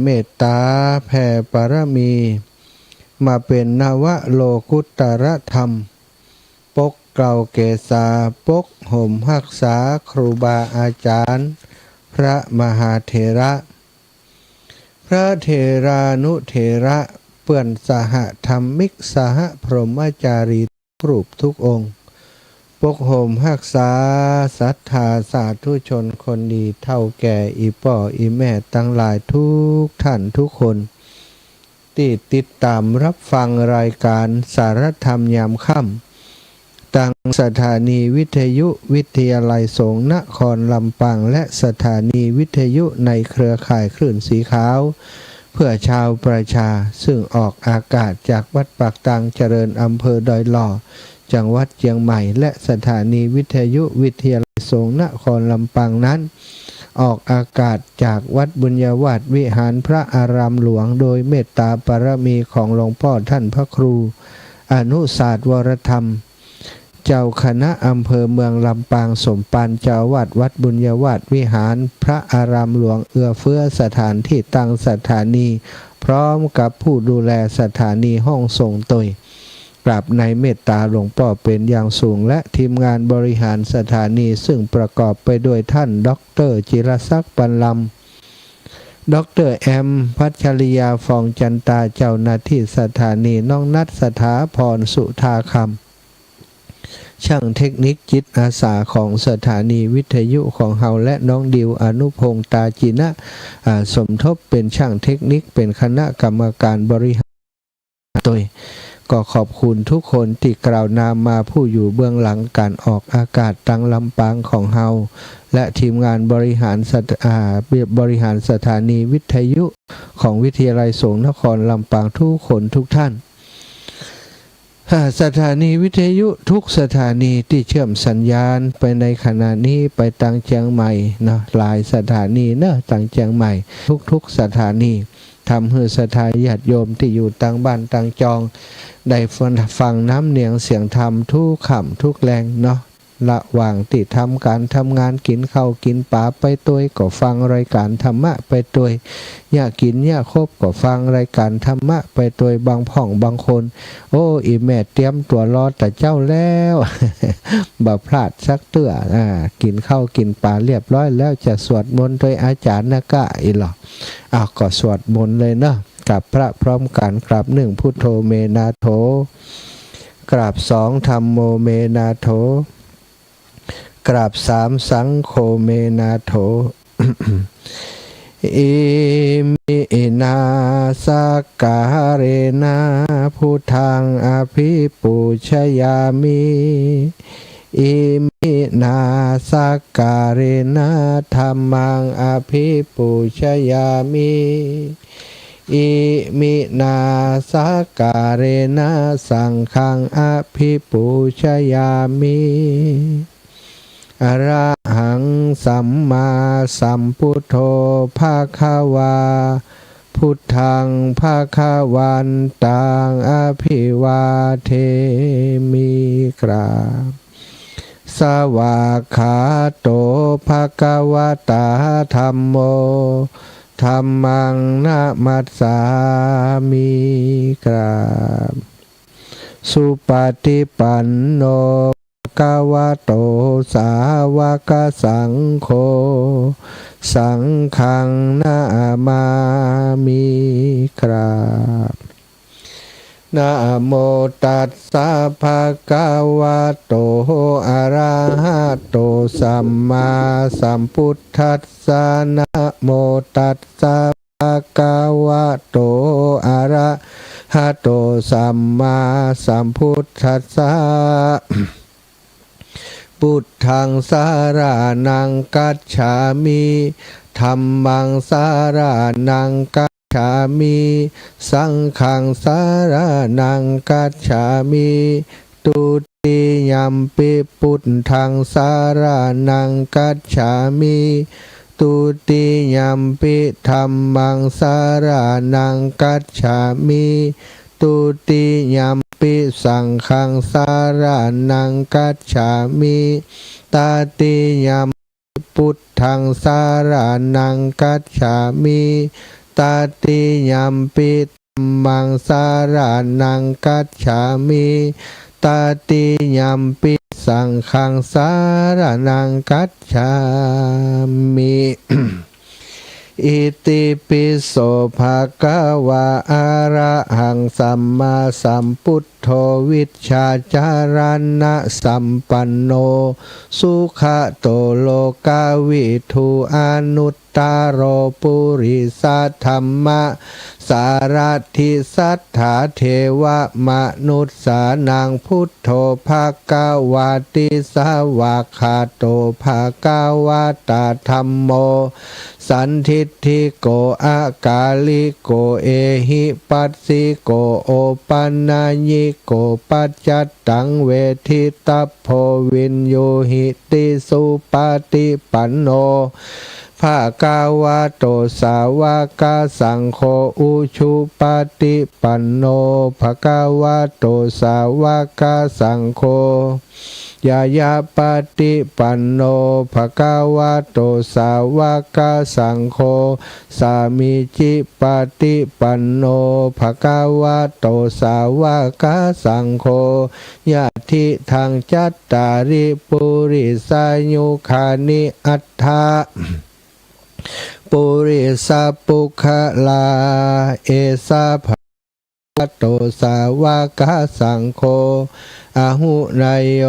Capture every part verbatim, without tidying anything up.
เมตต๋าแผ่ปารมี มาเป๋นนวโลกุตรธรรม ปกเกล้าเกษา ปกห่มฮักษาครูบาอาจ๋ารย์ พระมหาเถระ พระเถรานุเถระ เปื้อนสหธรรมิก สหพรหมจารี ทุกรูปทุกองค์ ปกห่มฮักษาศรัทธาสาธุชนคนดี เฒ่าแก่อี่ป้ออี่แม่ตังหลายทุกท่านทุกคน ตี้ติดต๋ามฮับฟังรายก๋านสารธรรมยามค่ำ ตางสถานีวิทยุวิทยาลัยสงฆ์นครลำปาง และสถานีวิทยุในเครือข่ายคลื่นสีขาว เพื่อชาวประชา ซึ่งออกอากาศจากวัดปากตางเจริญ อำเภอดอยหล่อ จังหวัดเจียงใหม่ และสถานีวิทยุวิทยาลัยสงฆ์นครลำปางนั้น ออกอากาศจากวัดบุญญาวาสวิหารพระอารามหลวง โดยเมตต๋าปารมีของหลวงป้อท่านพระครูอนุสาสน์วรธรรม เจ้าคณะอำเภอเมืองลำปาง สมภารเจ้าอาวาสวัดบุญญาวาสวิหารพระอารามหลวง เอื้อเฟื้อสถานตี้ตั้งสถานี พร้อมกับผู้ดูแลสถานีห้องส่งตวย กราบในเมตต๋าหลวงป้อเป๋นอย่างสูง และทีมงานบริหารสถานี ซึ่งประกอบไปด้วยท่านด็อกเตอร์จิรศักดิ์ ปันลำ ด็อกเตอร์แอม พัชริยา ฟองจันตา เจ้าหน้าตี้สถานี น้องนัท สถาพร สุธาคำ ช่างเทคนิคจิตอาสาของสถานีวิทยุของเฮา และน้องดิว อนุพงษ์ ตาจินะ อ่า สมทบเป๋นช่างเทคนิค เป๋นคณะกรรมการบริหารตวย ก็ขอบคุณทุกคนตี้กล่าวนามมา ผู้อยู่เบื้องหลังก๋านออกอากาศตางลำปางของเฮา และทีมงานบริหารสถ- อ่า บริหารสถานีวิทยุของวิทยาลัยสงฆ์นครลำปางทุกคนทุกท่าน อ่า สถานีวิทยุทุกสถานีตี้เชื่อมสัญญาณไปในขณะนี้ไปตางเจียงใหม่เนาะ หลายสถานีเนาะ ตางเจียงใหม่ ทุกๆสถานี ทำหื้อศรัทธาญาติโยมตี้อยู่ตางบ้านตางจอง ได้ฟัง ฟังน้ำเนียงเสียงธรรมทุกค่ำทุกแลงเนาะ ระหว่างตี้ทำก๋านทำงาน กิ๋นข้าวกิ๋นป๋าไปตวย ก็ฟังรายก๋านธรรมะไปตวย ยะกิ๋นยะคบก็ฟังรายก๋านธรรมะไปตวย บางพ่องบางคน โอ้ อี่แม่เตรียมตั๋วรอตะเจ๊าแล้ว บ่พลาดสักเตื้อ อ่า กิ๋นข้าวกิ๋นป๋าเรียบร้อยแล้ว จะสวดมนต์ตวยอาจ๋ารย์นะก้า อี้หล่อ อ้าว ก็สวดมนต์เลยเนาะ กับพระพร้อมกั๋น กราบนึ่ง พุทโธ เม นาโถ กราบสอง ธัมโม เม นาโถ กราบสาม สังโฆ เม นาโถ อิมินา สักการะนะ พุทธัง อภิปูชยามิ อิมินา สักการะนะ ธัมมัง อภิปูชยามิ อิมินา สักการะนะ สังฆัง อภิปูชยามิ อะระหัง สัมมาสัมพุทโธ ภะคะวา พุทธัง ภะคะวันตัง อะภิวาเทมิ กราบ สวากขาโต ภะคะวะตา ธัมโม ธัมมัง นะมัสสามิ กราบ สุปฏิปันโน ภะคะวะโต สาวกสังโฆ สังฆัง นะมามิ กราบ นะโมตัสสะ ภะคะวะโต อะระหะโต สัมมาสัมพุทธัสสะ นะโมตัสสะ ภะคะวะโต อะระหะโต สัมมาสัมพุทธัสสะ พุทธัง สะระณัง คัจฉามิ ธัมมัง สะระณัง คัจฉามิ สังฆัง สะระณัง คัจฉามิ ตุติยัมปิ พุทธัง สะระณัง คัจฉามิ ตุติยัมปิ ธัมมัง สะระณัง คัจฉามิ ตุติยัมปิ สังฆัง สะระณัง คัจฉามิ ตติยัม พุทธัง สะระณัง คัจฉามิ ตติยัมปิธัมมังสรณังคัจฉามิ ตติยัมปิสังฆังสรณังคัจฉามิ อิติปิโสภะคะวา อะระหังสัมมาสัมพุทโธ วิชชาจารณะสัมปันโน สุขะโตโลกะวิทู อนุตตะโร ปุริสะธัมมะสารถิ สัทธาเทวะมนุสสานัง พุทโธภะคะวาติ สวากขาโตภะคะวะตะ ธัมโม สันทิฏฐิโก อะกาลิโก เอหิปัสสิโก โอปันนยิโก ปัจจัตตังเวทิตัพโพ วิญญูหิติ สุปะฏิปันโน ภะคะวะโต สาวะกะสังโฆ อุชุปะฏิปันโน ภะคะวะโต สาวะกะสังโฆ ญาญาปะฏิปันโน ภะคะวะโต สาวะกะสังโฆ สามีจิปะฏิปันโน ภะคะวะโต สาวะกะสังโฆ ยะถิทัง จัตตาริ ปุริสายุคานิ อัตถะ ปุริสะปุคคละ เอสะภะคะวะโต สาวะกะสังโฆ อะหุเนยโย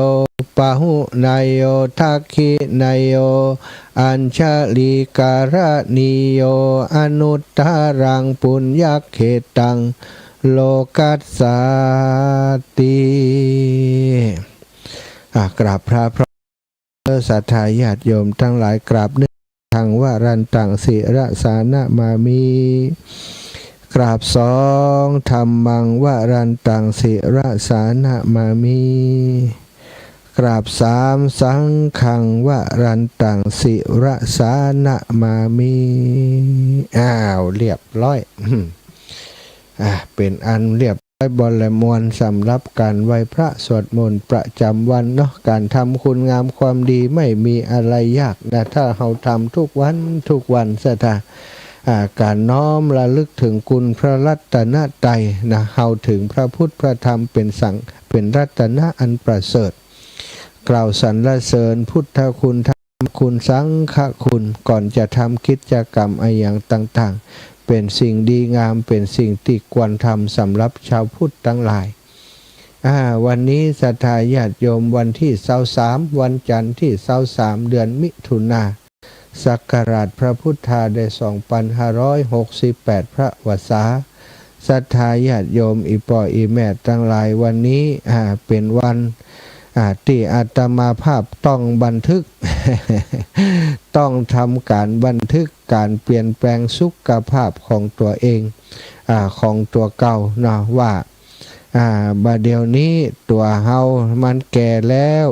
ปะหุเนยโย ทักขิเนยโย อัญชลีกะระณีโย อนุตตะรังปุญญะเขตัง โลกัสสาติ อ่ะ กราบพระพร้อม ศรัทธาญาติโยมตังหลาย กราบ หนึ่ง ธัง วรันตัง ศิรสานะมามิ กราบ สอง ธัมมัง วรันตัง ศิรสานะมามิ กราบ สาม สังฆัง วรันตัง ศิรสานะมามิ อ้าว เรียบร้อย อ่ะ เป๋นอันเรียบ ร้อยบริบูรณ์สำหรับก๋านไหว้พระสวดมนต์ประจ๋ำวันเนาะ ก๋านทำคุณงามความดีไม่มีอะไรยากนะ ถ้าเฮาทำทุกวันทุกวัน ศรัทธา อ่า ก๋านน้อมระลึกเถิงคุณพระรัตนตรัยนะ เฮาเถิงพระพุทธพระธรรมเป๋นสัง เป๋นรัตนะอันประเสริฐ กล่าวสรรเสริญพุทธคุณ ธรรมคุณ สังฆคุณ ก่อนจะทำกิจกรรมอะหยังต่างๆ เป๋นสิ่งดีงาม เป๋นสิ่งตี้ควรทำสำหรับชาวพุทธตังหลาย อ่า วันนี้ศรัทธาญาติโยม วันตี้ซาวสาม วันจันทร์ตี้ซาวสาม เดือนมิถุนา ศักราชพระพุทธาได้ สองปันห้าร้อยหกสิบแปด พระวรรษา ศรัทธาญาติโยมอี่ป้ออี่แม่ตังหลาย วันนี้ อ่า เป๋นวัน อ่า ตี้อาตมาภาพต้องบันทึก ต้องทำก๋านบันทึกก๋านเปลี่ยนแปลงสุขภาพของตั๋วเอง อ่า ของตั๋วเก่าเนาะ ว่า อ่า บ่าเดี่ยวนี้ตั๋วเฮามันแก่แล้ว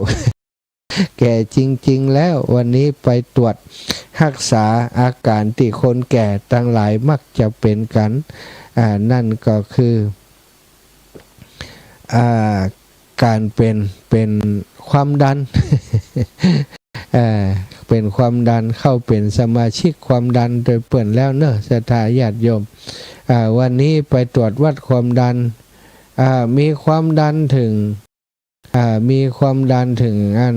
แก่จริงๆ แล้ว วันนี้ไปตรวจฮักษาอาก๋านตี้คนแก่ตังหลายมักจะเป๋นกั๋น อ่า นั่นก็คือ อ่า ก๋านเป๋น เป๋นความดัน เอ่อ เป๋นความดัน เข้าเป๋นสมาชิกความดันโดยเปิ้นแล้วเนาะ ศรัทธาญาติโยม อ่า วันนี้ไปตรวจวัดความดัน อ่า มีความดันเถิง อ่า มีความดันเถิงอัน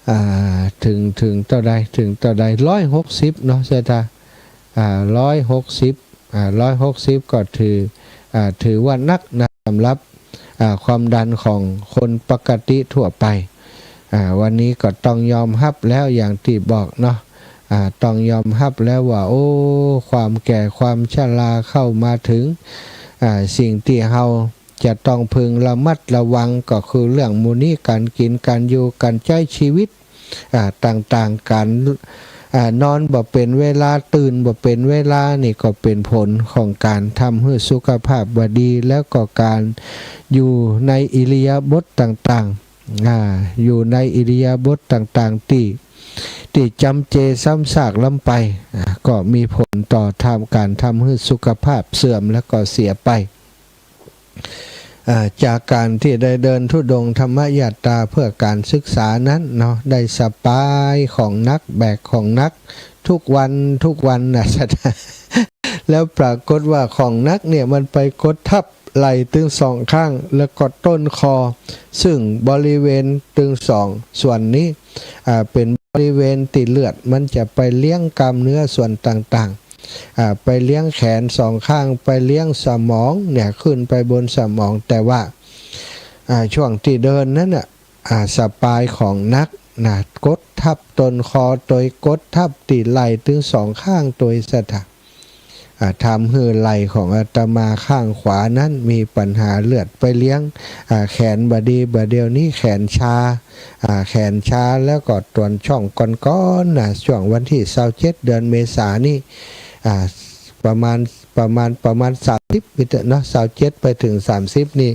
อ่า เถิง เถิงเต้าใด เถิงเต้าใด ร้อยหกสิบเนาะ ศรัทธา อ่า ร้อยหกสิบ อ่า ร้อยหกสิบ ก็ถือ อ่า ถือว่านักนะ สำหรับ อ่า ความดันของคนปกติทั่วไป อ่า วันนี้ก็ต้องยอมฮับแล้ว อย่างตี้บอกเนาะ อ่า ต้องยอมฮับแล้วว่า โอ้ ความแก่ความชราเข้ามาเถิง อ่า สิ่งตี้เฮาจะต้องพึงระมัดระวังก็คือเรื่องหมู่นี้ ก๋านกิ๋น ก๋านอยู่ ก๋านใจ๊ชีวิต อ่า ต่างๆ ก๋าน อ่า นอนบ่เป๋นเวลา ตื่นบ่เป๋นเวลา นี่ก็เป๋นผลของก๋านทำหื้อสุขภาพบ่ดี แล้วก็ก๋านอยู่ในอิริยาบถต่างๆ อ่า อยู่ในอิริยาบถต่างๆ ตี้ ตี้จำเจซ้ำซากล้ำไป อ่า ก็มีผลต่อทำ ก๋านทำหื้อสุขภาพเสื่อมแล้วก็เสียไป เ อ่า จากก๋านตี้ได้เดินธุดงค์ธรรมยาตราเพื่อก๋านศึกษานั้นเนาะ ได้สะปายของหนัก แบกของหนัก ทุกวัน ทุกวันนะ แล้วปรากฏว่าของหนักเนี่ยมันไปกดทับไหล่ตึงสองข้าง แล้วก็ต้นคอ ซึ่งบริเวณตึงสองส่วนนี้ อ่า เป๋นบริเวณตี้เลือดมันจะไปเลี้ยงกล้ามเนื้อส่วนต่างๆ อ่า ไปเลี้ยงแขนสองข้าง ไปเลี้ยงสมองเนี่ย ขึ้นไปบนสมอง แต่ว่า อ่า ช่วงตี้เดินนั้นน่ะ อ่า สะปายของหนักนะ กดทับต้นคอตวย กดทับตี้ไหล่ตึงสองข้างตวย ศรัทธา อ่า ทำหื้อไหล่ของอาตมาข้างขวานั้นมีปัญหาเลือดไปเลี้ยง อ่า แขนบ่ดี บ่าเดี่ยวนี้แขนชา อ่า แขนชา แล้วก็ต๋อนช่วงก่อนๆ นะ ช่วงวันตี้ซาวเจ็ด เดือนเมษานี่ อ่า ประมาณ ประมาณ ประมาณสามสิบนี่เนาะ ซาวเจ็ดไปเถิงสามสิบนี่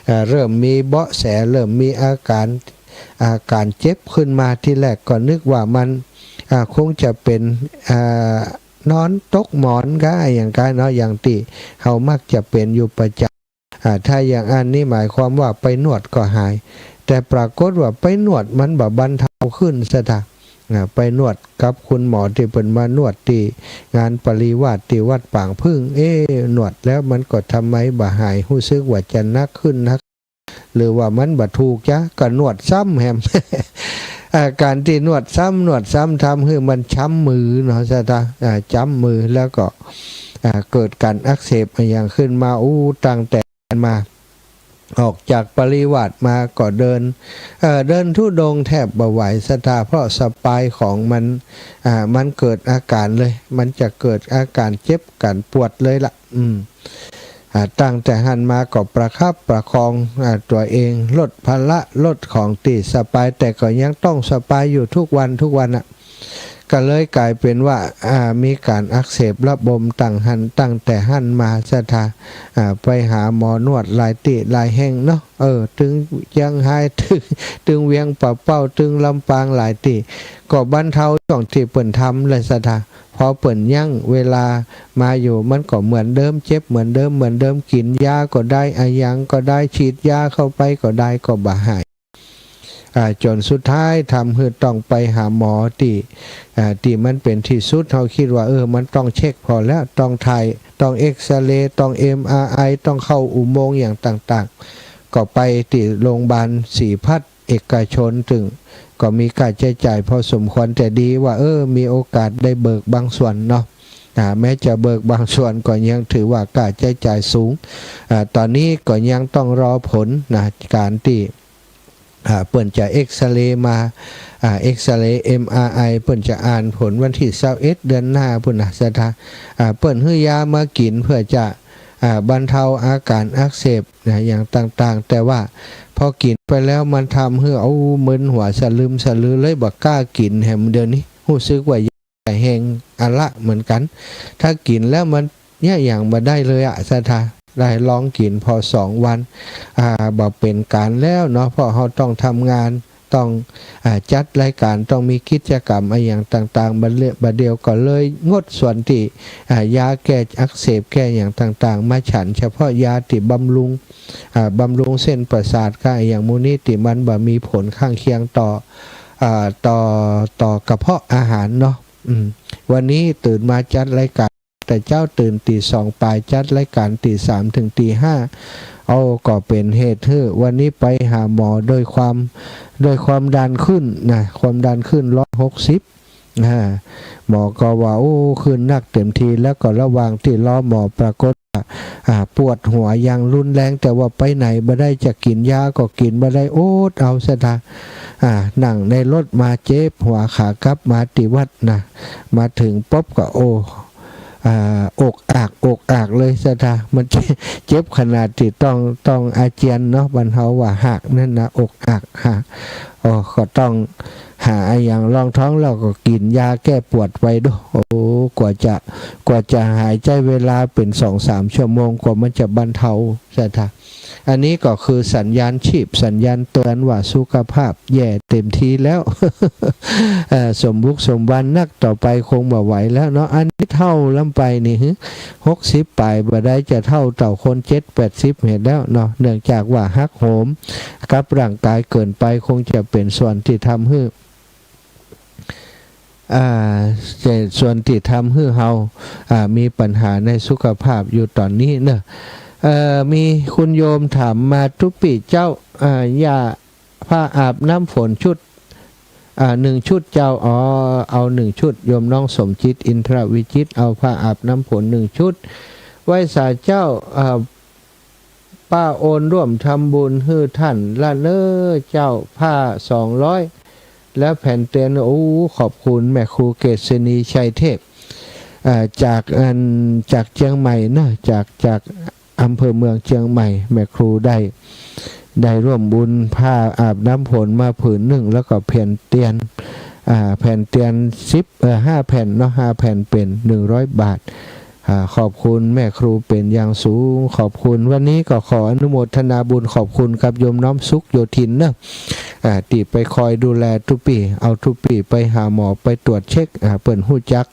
อ่า เริ่มมีเบาะแส เริ่มมีอาก๋าน อาก๋านเจ็บขึ้นมา ทีแรกก็นึกว่ามัน อ่า คงจะเป๋น อ่า นอนตกหมอนก้าอะหยังก้าเนาะ อย่างตี้เฮามักจะเป๋นอยู่ประจ๋ำ อ่า ถ้าอย่างอั้นนี่หมายความว่าไปนวดก็หาย แต่ปรากฏว่าไปนวดมันบ่บรรเทาขึ้น ศรัทธา อ่า ไปนวดกับคุณหมอตี้เปิ้นมานวดตี้งานปริวาสตี้วัดป่างผึ้ง เอ๊ะ นวดแล้วมันก็ทำไมบ่หาย ฮู้สึกว่าจะหนักขึ้นหนัก หรือว่ามันบ่ถูกจ๊ะ ก็นวดซ้ำแหม อาก๋านตี้นวดซ้ำ นวดซ้ำทำหื้อมันจ๊ำมือเนาะ ศรัทธา อ่า จ๊ำมือ แล้วก็ อ่า เกิดก๋านอักเสบอะหยังขึ้นมา อู้ ตั้งแต่มา ออกจากปริวาสมาก็เดิน เอ่อ เดินธุดงค์แทบบ่ไหว ศรัทธา เพราะสะปายของมัน อ่า มันเกิดอาก๋านเลย มันจะเกิดอาก๋านเจ็บก๋านปวดเลยละ อืม อ่า ตั้งแต่หั้นมาก็ประคับประคอง อ่า ตั๋วเอง ลดภาระ ลดของตี้สะปาย แต่ก็ยังต้องสะปายอยู่ทุกวันทุกวันน่ะ ก็เลยก๋ายเป๋นว่า อ่า มีก๋านอักเสบระบมตั้งหั้น ตั้งแต่หั้นมา ศรัทธา อ่า ไปหาหมอนวดหลายตี้หลายแห่งเนาะ เออ ตึงเจียงฮาย ตึง ตึงเวียงป่าเป้า ตึงลำปางหลายตี้ ก็บรรเทาช่วงตี้เปิ้นทำเลย ศรัทธา พอเปิ้นยั้งเวลามาอยู่ มันก็เหมือนเดิม เจ็บเหมือนเดิม เหมือนเดิม กิ๋นยาก็ได้ อะหยังก็ได้ ฉีดยาเข้าไปก็ได้ ก็บ่หาย อ่า จ๋นสุดท้ายทำหื้อต้องไปหาหมอตี้ อ่า ตี้มันเป๋นตี้สุด เฮาคิดว่า เออ มันต้องเช็คผ่อแล้ว ต้องถ่าย ต้องเอกซเรย์ ต้องเอ็มอาร์ไอ ต้องเข้าอุโมงค์อย่างต่างๆ ก็ไปตี้โรงพยาบาลศรีพัฒน์เอกชน ตึงก็มีค่าใจ๊จ่ายพอสมควร แต่ดีว่า เออ มีโอกาสได้เบิกบางส่วนเนาะ อ่า แม้จะเบิกบางส่วนก็ยังถือว่าค่าใจ๊จ่ายสูง อ่า ต๋อนนี้ก็ยังต้องรอผลนะ ก๋านตี้ อ่า เปิ้นจะเอกซเรย์มา อ่า เอกซเรย์ เอ็มอาร์ไอ เปิ้นจะอ่านผลวันตี้ซาวเอ็ด เดือนหน้าปู้นนะ ศรัทธา อ่า เปิ้นหื้อยามากิ๋นเพื่อจะ อ่า บรรเทาอาก๋านอักเสบนะ อย่างต่างๆ แต่ว่าพอกิ๋นไปแล้วมันทำหื้อ เอา มึนหัวสะลึมสะลือเลย บ่กล้ากิ๋นแหม เดี๋ยวนี้ฮู้สึกว่ายาแฮงอะละเหมือนกั๋น ถ้ากิ๋นแล้วมันเยียะหยังบ่ได้เลยอะ ศรัทธา ได้ลองกิ๋นผ่อสองวัน อ่า บ่เป๋นก๋านแล้วเนาะ เพราะเฮาต้องทำงาน ต้อง อ่า จัดรายก๋าน ต้องมีกิจกรรมอะหยังต่างๆ บ่าเดี่ยว บ่าเดี่ยวก็เลยงดส่วนตี้ อ่า ยาแก้อักเสบแก้หยังต่างๆ มาฉันเฉพาะยาตี้บำรุง อ่า บำรุงเส้นประสาทก้าอะหยังหมู่นี้ ตี้มันบ่มีผลข้างเคียงต่อ อ่า ต่อ ต่อกระเพาะอาหารเนาะ อืม วันนี้ตื่นมาจัดรายก๋าน แต่เจ๊าตื่นตีสองป๋าย จัดรายก๋านตีสามเถิงตีห้า เอา ก็เป๋นเหตุหื้อวันนี้ไปหาหมอด้วยความ ด้วยความดันขึ้นนะ ความดันขึ้นร้อยหกสิบ อ่า หมอก็ว่า โอ้ ขึ้นนักเต็มที แล้วก็ระหว่างตี้รอหมอปรากฏว่า อ่า ปวดหัวอย่างรุนแรง แต่ว่าไปไหนบ่ได้ จะกิ๋นยาก็กิ๋นบ่ได้ อดเอา ศรัทธา อ่า นั่งในรถมาเจ็บหัว ขากลับมาตี้วัดนะ มาเถิงปุ๊บก็ โอ้ อ่า อกอาก อกอากเลย ศรัทธา มันเจ็บขนาดตี้ต้อง ต้องอาเจียนเนาะ บ้านเฮาว่าหากนั่นนะ อกอาก หาก โอ้ ก็ต้องหาอะหยังรองท้อง แล้วก็กิ๋นยาแก้ปวดไปดู โอ้ กว่าจะ กว่าจะหาย ใจ๊เวลาเป๋นสองสามชั่วโมง กว่ามันจะบรรเทา ศรัทธา อันนี้ก็คือสัญญาณชีพ สัญญาณเตือนว่าสุขภาพแย่เต็มทีแล้ว เอ่อ สมบุกสมบันนัก ต่อไปคงบ่ไหวแล้วเนาะ อันนี้เฒ่าลำไปนี่ หกสิบป๋ายบ่ได้จะเฒ่าเต้าคนเจ็ดแปดสิบเหียแล้วเนาะ เนื่องจากว่าหักโหมกับร่างกายเกินไป คงจะเป๋นส่วนตี้ทำหื้อ อ่า เป๋นส่วนตี้ทำหื้อเฮา อ่า มีปัญหาในสุขภาพอยู่ต๋อนนี้เนาะ เอ่อ มีคุณโยมถามมา ตุ๊ปี้เจ้า อ่า ยา ผ้าอาบน้ำฝนชุด อ่า หนึ่งชุดเจ้า อ๋อ เอาหนึ่งชุด โยมน้องสมจิต อินทรวิจิตร เอาผ้าอาบน้ำฝนหนึ่งชุด ไหว้สาเจ้า อ่า ป้าโอนร่วมทำบุญหื้อท่านละเน้อเจ้า ผ้าสองร้อย และแผ่นเตียน โอ้ ขอบคุณแม่ครูเกษณีชัยเทพ อ่า จากอัน จากเจียงใหม่เนาะ จาก จาก อำเภอเมืองเจียงใหม่ แม่ครูได้ ได้ร่วมบุญผ้าอาบน้ำฝนมาผืนหนึ่ง แล้วก็แผ่นเตียน อ่า แผ่นเตียนสิบ เอ่อ ห้าแผ่นเนาะ ห้าแผ่นเป๋นหนึ่งร้อยบาท อ่า ขอบคุณแม่ครูเป๋นอย่างสูง ขอบคุณ วันนี้ก็ขออนุโมทนาบุญ ขอบคุณกับโยมน้อมสุขโยธินเนาะ อ่า ตี้ไปคอยดูแลตุ๊ปี้ เอาตุ๊ปี้ไปหาหมอ ไปตรวจเช็ค อ่า เปิ้นฮู้จัก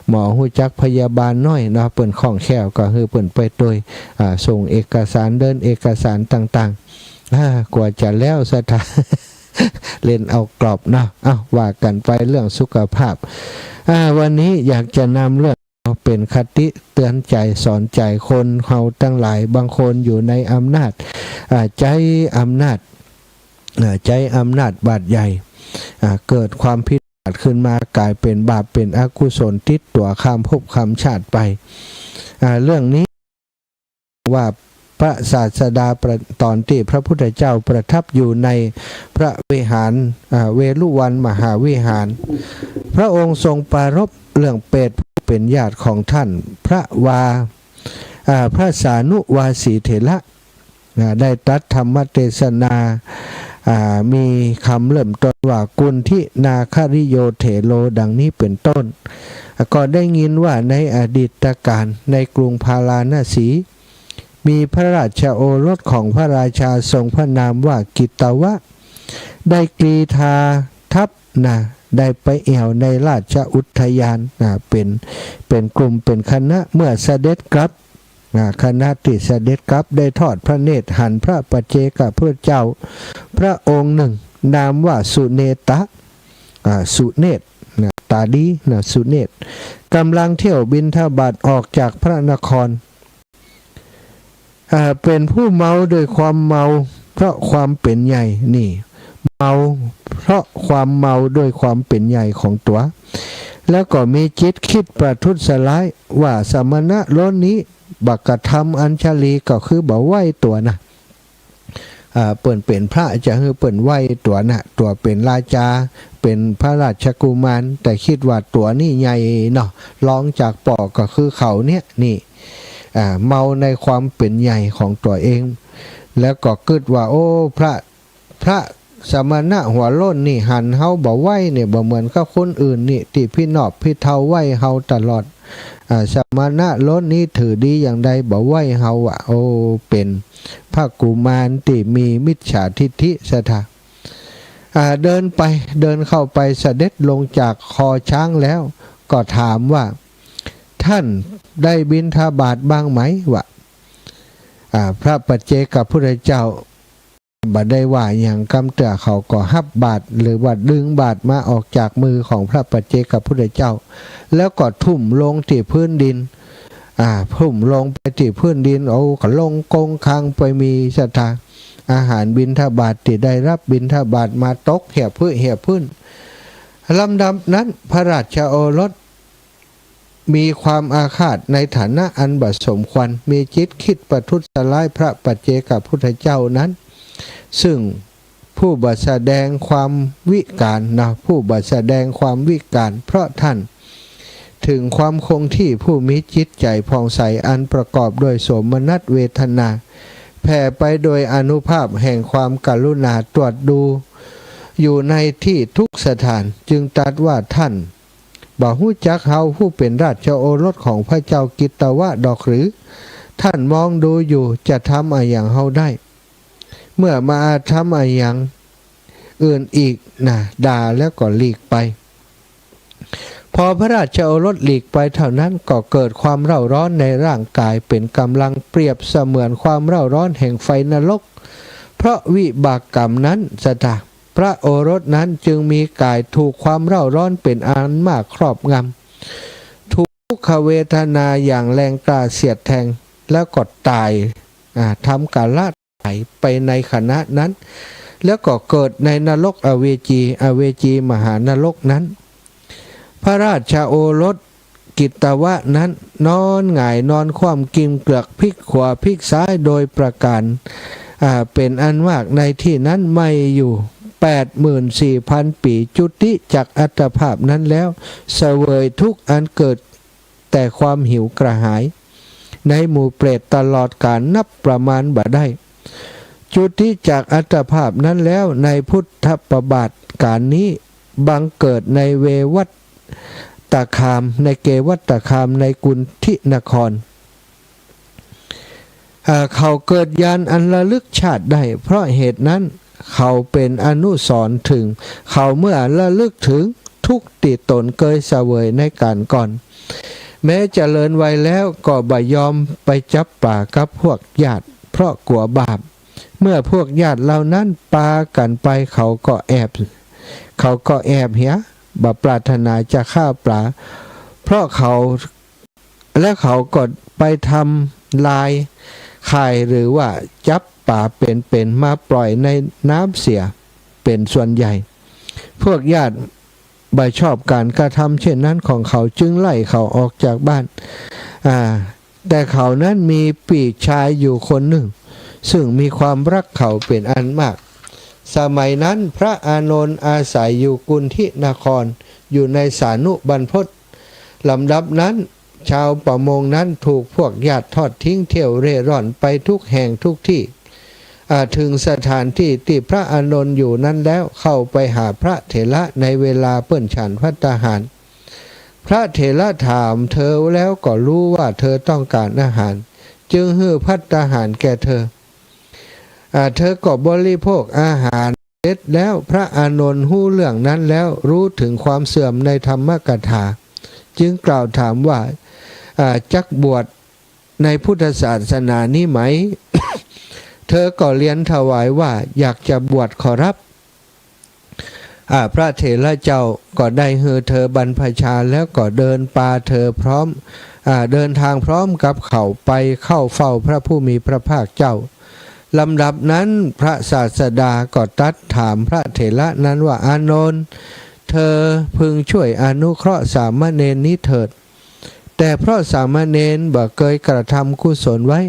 หมอ ฮู้จักพยาบาลน้อยเนาะ เปิ้นคล่องแคล่ว ก็หื้อเปิ้นไปตวย อ่า ส่งเอกสาร เดินเอกสารต่างๆ อ่า กว่าจะแล้ว ศรัทธา เล่นเอากรอบเนาะ เอ้า ว่ากั๋นไปเรื่องสุขภาพ อ่า วันนี้อยากจะนำเรื่อง เป๋นคติเตือนใจ๋สอนใจ๋คนเฮาตังหลาย บางคนอยู่ในอำนาจ อ่า ใจ๊อำนาจ อ่า ใจ๊อำนาจบาปใหญ่ อ่า เกิดความผิดพลาดขึ้นมา ก๋ายเป๋นบาปเป๋นอกุศลติดตั๋วข้ามภพข้ามชาติไป อ่า เรื่องนี้ ว่าพระศาสดาประ ต๋อนตี้พระพุทธเจ้าประทับอยู่ในพระวิหาร อ่า เวฬุวันมหาวิหาร พระองค์ทรงปรารภเรื่องเปรตผู้เป๋นญาติของท่าน พระวา อ่า พระสานุวาสีเถระ อ่า ได้ตรัสธรรมเตสนา อ่า มีกำเริ่มต้นว่า กุณฑินาคริโยเถโร ดังนี้เป๋นต้น ก็ได้ยินว่าในอดีตกาล ในกรุงพาราณสี มีพระราชโอรสของพระราชาทรงพระนามว่ากิตตวะ ได้กรีธาทัพนะ ได้ไปแอ่วในราชอุทยาน อ่า เป๋น เป๋นกลุ่มเป๋นคณะ เมื่อเสด็จกลับ อ่า ขณะตี้เสด็จกลับได้ทอดพระเนตรหันพระปัจเจกพุทธเจ้าพระองค์หนึ่ง นามว่าสุเนตะ อ่า สุเนตรนะ ต๋าดีนะ สุเนตร ก๋ำลังเที่ยวบิณฑบาตออกจากพระนคร อ่า เป๋นผู้เมาด้วยความเมา เพราะความเป๋นใหญ่ นี่ เมาเพราะความเมาด้วยความเป๋นใหญ่ของตั๋ว แล้วก็มีจิตคิดประทุษร้ายว่าสมณะโลนนี้บ่กระทำอัญชลี ก็คือบ่ไหว้ตั๋วนะ อ่า เปิ้นเป๋นพระจะหื้อเปิ้นไหว้ตั๋วนะ ตั๋วเป๋นราชา เป๋นพระราชกุมาร แต่คิดว่าตั๋วนี่ใหญ่เนาะ รองจากป้อก็คือเขาเนี่ย นี่ อ่า เมาในความเป๋นใหญ่ของตั๋วเอง แล้วก็กึ๊ดว่า โอ้ พระ พระสมณะหัวโล้นนี่หันเฮาบ่ไหว้เนี่ย บ่เหมือนกับคนอื่นนี่ ตี้พินอบพิเทาไหว้เฮาตลอด อ่า สมณะโล้นนี้ถือดีอย่างใดบ่ไหว้เฮาอะ โอ้ เป๋นพระกุมารตี้มีมิจฉาทิฏฐิ ศรัทธา อ่า เดินไป เดินเข้าไป เสด็จลงจากคอช้างแล้ว ก็ถามว่า ท่านได้บิณฑบาตบ้างไหม วะ อ่า พระปัจเจกพุทธเจ้าบ่ได้ว่าหยังกำเตื้อ เขาก็ฮับบาตร หรือว่าดึงบาตรมาออกจากมือของพระปัจเจกพุทธเจ้า แล้วก็ทุ่มลงตี้พื้นดิน อ่า ทุ่มลงไปตี้พื้นดิน โอ้ ก็ลงกงคังไป มีศรัทธา อาหารบิณฑบาตตี้ได้ฮับบิณฑบาตมาตกเหียพื้น เหียพื้น ลำดับนั้นพระราชโอรส มีความอาฆาตในฐานะอันบ่สมควร มีจิตคิดประทุษร้ายพระปัจเจกพุทธเจ้านั้น ซึ่งผู้บ่แสดงความวิกาลนะ ผู้บ่แสดงความวิกาล เพราะท่านถึงความคงที่ ผู้มีจิตใจ๋ผ่องใสอันประกอบด้วยโสมนัสเวทนา แผ่ไปโดยอานุภาพแห่งความกรุณาตรวจดูอยู่ในที่ทุกสถาน จึงตรัสว่า ท่าน บ่ฮู้จักเฮาผู้เป๋นราชโอรสของพระเจ้ากิตตวะดอกหรือ ท่านมองดูอยู่จะทำอะหยังเฮาได้ เมื่อมาอาธรรมอะหยังอื่นอีกนะ ด่าแล้วก็หลีกไป พอพระราชโอรสหลีกไปเท่านั้น ก็เกิดความเร่าร้อนในร่างกาย เป๋นก๋ำลังเปรียบเสมือนความเร่าร้อนแห่งไฟนรก เพราะวิบากกรรมนั้นสะตะ พระโอรสนั้นจึงมีก๋ายถูกความเร่าร้อนเป๋นอันมากครอบงำ ถูกทุกขเวทนาอย่างแรงกล้าเสียดแทง แล้วก็ต๋าย อ่า ทำกาละ ต๋ายไปในขณะนั้น แล้วก็เกิดในนรกอเวจี อเวจีมหานรกนั้น พระราชโอรสกิตตวะนั้นนอนหงายนอนคว่ำ กินเกือกพลิกขวาพลิกซ้ายโดยประก๋าน อ่า เป๋นอันมากในตี้นั้น ไม่อยู่แปดหมื่นสี่พันปี๋ จุติจากอัตภาพนั้นแล้ว เสวยทุกข์อันเกิด แต่ความหิวกระหาย ในหมู่เปรตตลอดกาลนับประมาณบ่ได้ จุติจากอัตภาพนั้นแล้ว ในพุทธประบาติกาลนี้ บังเกิดในเววัตตคาม ในเกวัตตคาม ในกุนทินคร เอ่อ เขาเกิดญาณอันระลึกชาติได้ เพราะเหตุนั้นเขาเป๋นอนุสรณ์เถิง เขาเมื่อระลึกเถิงทุกข์ตี้ตนเกยเสวยในก๋านก่อน แม้เจริญวัยแล้วก็บ่ยอมไปจับป๋ากับพวกญาติ เพราะกั๋วบาป เมื่อพวกญาติเหล่านั้นปากั๋นไป เขาก็แอบ เขาก็แอบเหีย บ่ปรารถนาจะฆ่าป๋า เพราะเขา และเขาก็ไปทำลายข่าย หรือว่าจับป๋าเป๋นๆ มาปล่อยในน้ำเสียเป๋นส่วนใหญ่ พวกญาติบ่ชอบก๋านกระทำเช่นนั้นของเขา จึงไล่เขาออกจากบ้าน อ่า แต่เขานั้นมีปี้ชายอยู่คนนึ่ง ซึ่งมีความฮักเขาเป๋นอันมาก สมัยนั้นพระอานนท์อาศัยอยู่กุนทินคร อยู่ในสานุบรรพต ลำดับนั้น ชาวประมงนั้นถูกพวกญาติทอดทิ้งเที่ยวเร่ร่อนไปทุกแห่งทุกตี้ อ่า เถิงสถานตี้ตี้พระอานนท์อยู่นั้นแล้ว เข้าไปหาพระเถระในเวลาเปิ้นฉันภัตตาหาร พระเถระถามเธอแล้วก็ฮู้ว่าเธอต้องก๋านอาหาร จึงหื้อภัตตาหารแก่เธอ อ่า เธอก็บริโภคอาหารเสร็จแล้ว พระอานนท์ฮู้เรื่องนั้นแล้ว ฮู้เถิงความเสื่อมในธรรมกถา จึงกล่าวถามว่า อ่า จักบวชในพุทธศาสนานี้ไหม เธอก็เรียนถวายว่าอยากจะบวชขอรับ อ่า พระเถระเจ้าก็ได้หื้อเธอบรรพชา แล้วก็เดินปาเธอพร้อม อ่า เดินทางพร้อมกับเขาไปเข้าเฝ้าพระผู้มีพระภาคเจ้า ลำดับนั้นพระศาสดาก็ตรัสถามพระเถระนั้นว่า อานนท์ เธอพึงช่วยอนุเคราะห์สามเณรนี้เถิด แต่เพราะสามเณรบ่เกยกระทำกุศลไว้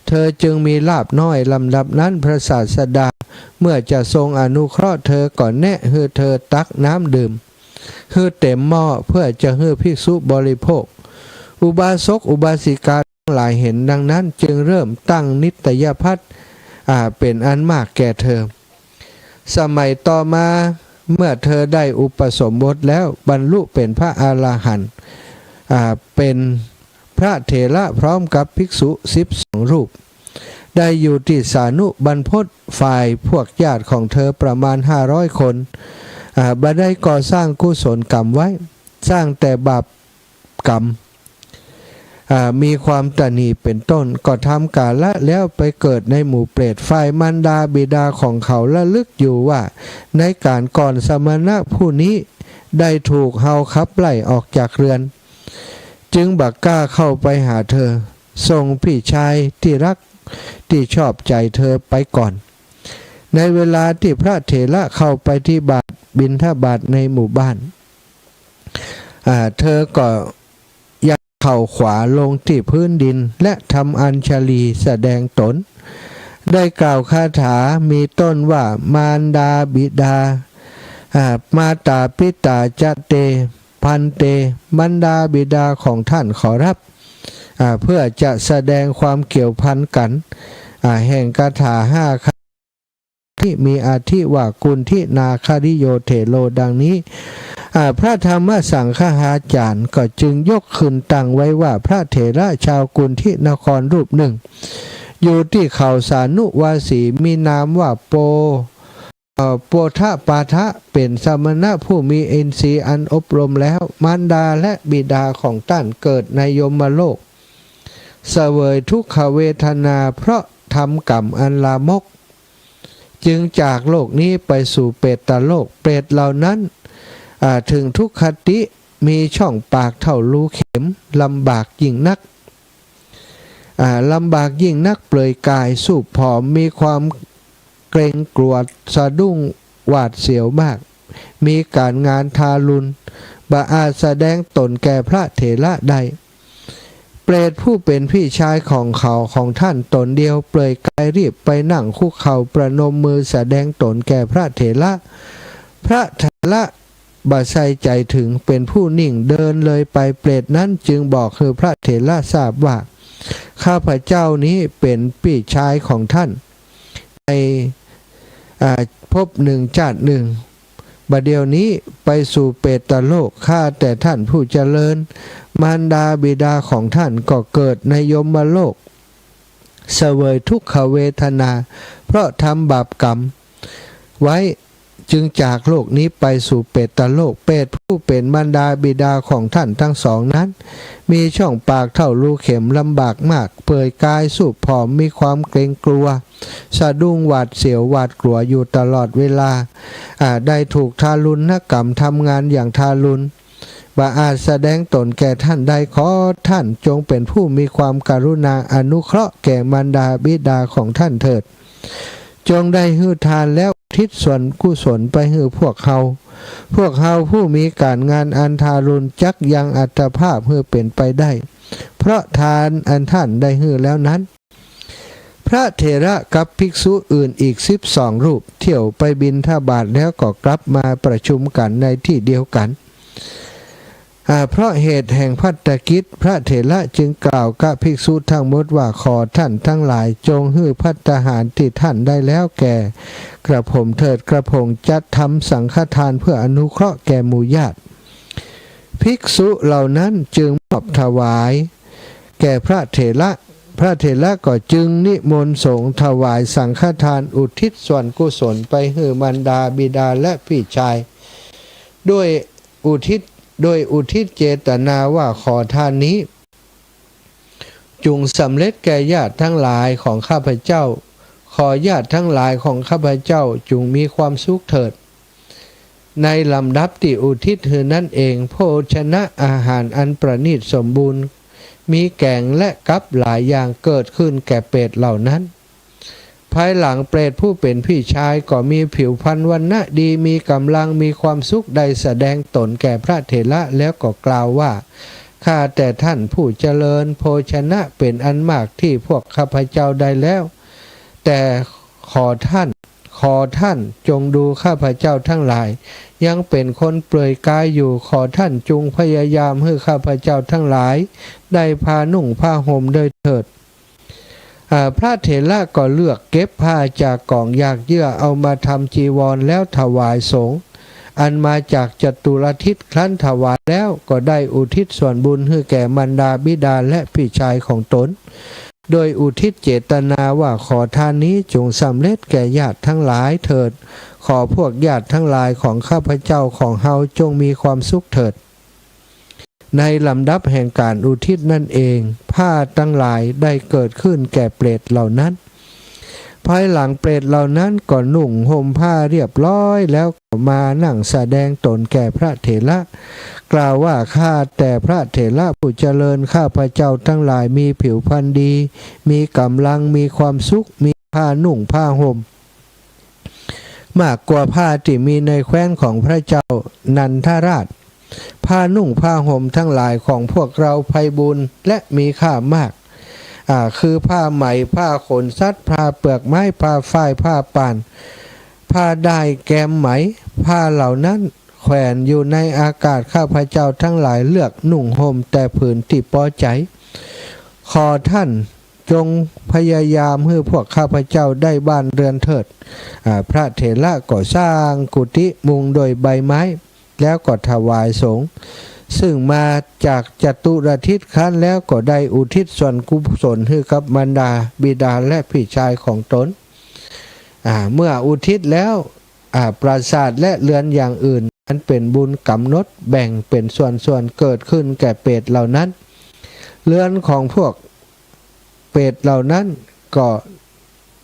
เธอจึงมีลาภน้อย ลำดับนั้นพระศาสดาเมื่อจะทรงอนุเคราะห์เธอก็แนะหื้อเธอตักน้ำดื่ม หื้อเต็มหม้อเพื่อจะหื้อภิกษุบริโภค อุบาสกอุบาสิกาทั้งหลายเห็นดังนั้นจึงเริ่มตั้งนิตยภัต อ่า เป๋นอันมากแก่เธอ สมัยต่อมาเมื่อเธอได้อุปสมบทแล้วบรรลุเป๋นพระอรหันต์ อ่า เป๋นพระเถระพร้อมกับภิกษุสิบสองรูป ได้อยู่ตี้สานุบรรพต ฝ่ายพวกญาติของเธอประมาณห้าร้อยคน อ่า บ่ได้ก่อสร้างกุศลกรรมไว้ สร้างแต่บาปกรรม อ่า มีความตณีเป๋นต้น ก็ทำกาละแล้วไปเกิดในหมู่เปรต ฝ่ายมารดาบิดาของเขาระลึกอยู่ว่า ในก๋านก่อนสมณะผู้นี้ได้ถูกเฮาขับไล่ออกจากเรือน จึงบ่กล้าเข้าไปหาเธอ ส่งปี้ชายตี้ฮักตี้ชอบใจ๋เธอไปก่อน ในเวลาตี้พระเถระเข้าไปที่บาตรบิณฑบาตในหมู่บ้าน อ่า เธอก็ยันเข่าขวาลงตี้พื้นดิน และทำอัญชลีแสดงตน ได้กล่าวคาถามีต้นว่า มารดาบิดา อ่า มาตาปิตาจะเต ภันเต มารดาบิดาของท่านขอรับ อ่า เพื่อจะแสดงความเกี่ยวพันกั๋น อ่า แห่งคาถาห้าคาถา ตี้มีอธิว่ากุณฑินาคาริโยเถโร ดังนี้ อ่า พระธรรมสังคหาจารย์ก็จึงยกขึ้นตั้งไว้ว่า พระเถระชาวกุณฑินครรูปหนึ่ง อยู่ตี้เขาสานุวาสี มีนามว่าโป เอ่อ โปธปาทะ เป๋นสมณะผู้มีอินทรีย์อันอบรมแล้ว มารดาและบิดาของต้านเกิดในยมโลก เสวยทุกขเวทนาเพราะทำกรรมอันลามก จึงจากโลกนี้ไปสู่เปรตโลก เปรตเหล่านั้น อ่า ถึงทุกขติ มีช่องปากเท่ารูเข็ม ลำบากยิ่งนัก อ่า ลำบากยิ่งนัก เปลือยกาย สูบผอม มีความเกรงกลัว สะดุ้งหวาดเสียวมาก มีก๋านงานทารุณ บ่อาจแสดงตนแก่พระเถระได้ เปรตผู้เป๋นพี่ชายของเขา ของต้านต๋นเดียว เปลือยกายรีบไปนั่งคุกเข่าประนมมือแสดงตนแก่พระเถระ พระเถระบ่ใส่ใจ๋เถิง เป๋นผู้นิ่ง เดินเลยไป เปรตนั้นจึงบอกหื้อพระเถระทราบว่า ข้าพเจ้านี้เป๋นพี่ชายของต้าน ใน อ่า ภพหนึ่งจาติหนึ่ง บ่าเดี่ยวนี้ไปสู่เปรตโลก ข้าแต่ต้านผู้เจริญ มารดาบิดาของต้านก็เกิดในยมโลก เสวยทุกขเวทนา เพราะทำบาปกรรมไว้ จึงจากโลกนี้ไปสู่เปรตโลก เปรตผู้เป๋นมารดาบิดาของต้านตังสองนั้น มีช่องปากเท่ารูเข็ม ลำบากมาก เปลือยกาย สูบผอม มีความเกรงกลัว สะดุ้งหวาดเสียวหวาดกลัวอยู่ตลอดเวลา อ่า ได้ถูกทารุณกรรม ทำงานอย่างทารุณ บ่อาจแสดงตนแก่ต้านได้ ขอต้านจงเป๋นผู้มีความกรุณาอนุเคราะห์แก่มารดาบิดาของต้านเถิด จงได้หื้อทานแล้วอุทิศส่วนกุศลไปหื้อพวกเฮา พวกเฮาผู้มีก๋านงานอันทารุณจักยังอัตภาพหื้อเป๋นไปได้ เพราะทานอันต้านได้หื้อแล้วนั้น พระเถระกับภิกษุอื่นอีกสิบสองรูป เที่ยวไปบิณฑบาตแล้วก็กลับมาประชุมกั๋นในตี้เดียวกั๋น อ่า เพราะเหตุแห่งภัตตกิจ พระเถระจึงกล่าวกับภิกษุทั้งหมดว่า ขอต้านตังหลายจงหื้อภัตตาหารตี้ต้านได้แล้วแก่กระผมเถิด กระผมจะทำสังฆทานเพื่ออนุเคราะห์แก่หมู่ญาติ ภิกษุเหล่านั้นจึงมอบถวายแก่พระเถระ พระเถระก็จึงนิมนต์สงฆ์ถวายสังฆทานอุทิศส่วนกุศลไปหื้อมารดาบิดาและพี่ชาย ด้วยอุทิศ โดยอุทิศเจตนาว่า ขอทานนี้จุ่งสำเร็จแก่ญาติตังหลายของข้าพเจ้า ขอญาติตังหลายของข้าพเจ้าจุ่งมีความสุขเถิด ในลำดับตี้อุทิศหื้อนั้นเอง โภชนะอาหารอันประณีตสมบูรณ์ มีแก๋งและกับหลายอย่างเกิดขึ้นแก่เปรตเหล่านั้น ภายหลังเปรตผู้เป๋นพี่ชายก็มีผิวพรรณวรรณะดี มีก๋ำลัง มีความสุข ได้แสดงตนแก่พระเถระแล้วก็กล่าวว่า ข้าแต่ต้านผู้เจริญ โภชนะเป๋นอันมากตี้พวกข้าพเจ้าได้แล้ว แต่ขอต้าน ขอต้านจงดูข้าพเจ้าตังหลาย ยังเป๋นคนเปลือยกายอยู่ ขอต้านจุ่งพยายามหื้อข้าพเจ้าตังหลายได้ผ้านุ่งผ้าห่มด้วยเถิด อ่า พระเถระก็เลือกเก็บผ้าจากก๋องหยากเยื่อเอามาทำจีวรแล้วถวายสงฆ์ อันมาจากจตุรทิศ ครั้นถวายแล้วก็ได้อุทิศส่วนบุญหื้อแก่มารดาบิดาและพี่ชายของตน โดยอุทิศเจตนาว่า ขอทานนี้จุ่งสำเร็จแก่ญาติตังหลายเถิด ขอพวกญาติตังหลายของข้าพเจ้าของเฮาจุ่งมีความสุขเถิด ในลำดับแห่งก๋านอุทิศนั้นเอง ผ้าตังหลายได้เกิดขึ้นแก่เปรตเหล่านั้น ภายหลังเปรตเหล่านั้นก็นุ่งห่มผ้าเรียบร้อยแล้วก็มานั่งแสดงตนแก่พระเถระ กล่าวว่า ข้าแต่พระเถระผู้เจริญ ข้าพเจ้าตังหลายมีผิวพรรณดี มีก๋ำลัง มีความสุข มีผ้านุ่งผ้าห่ม มากกว่าผ้าตี้มีในแคว้นของพระเจ้านันทราช ผ้านุ่งผ้าห่มตังหลายของพวกเราไพบูลย์และมีค่ามาก อ่า คือผ้าไหม ผ้าขนสัตว์ ผ้าเปลือกไม้ ผ้าฝ้าย ผ้าป่าน ผ้าด้ายแกมไหม ผ้าเหล่านั้นแขวนอยู่ในอากาศ ข้าพเจ้าตังหลายเลือกนุ่งห่มแต่ผืนตี้ปอใจ๋ ขอต้าน จงพยายามหื้อพวกข้าพเจ้าได้บ้านเรือนเถิด อ่า พระเถระก็สร้างกุฏิมุงด้วยใบไม้ แล้วก็ถวายสงฆ์ ซึ่งมาจากจตุรทิศครั้นแล้วก็ได้อุทิศส่วนกุศลหื้อกับบรรดาบิดาและพี่ชายของตน อ่า เมื่ออุทิศแล้ว อ่า ปราสาทและเรือนอย่างอื่น อันเป๋นบุญก๋ำหนดแบ่งเป๋นส่วนๆ เกิดขึ้นแก่เปรตเหล่านั้น เรือนของพวกเปรตเหล่านั้นก็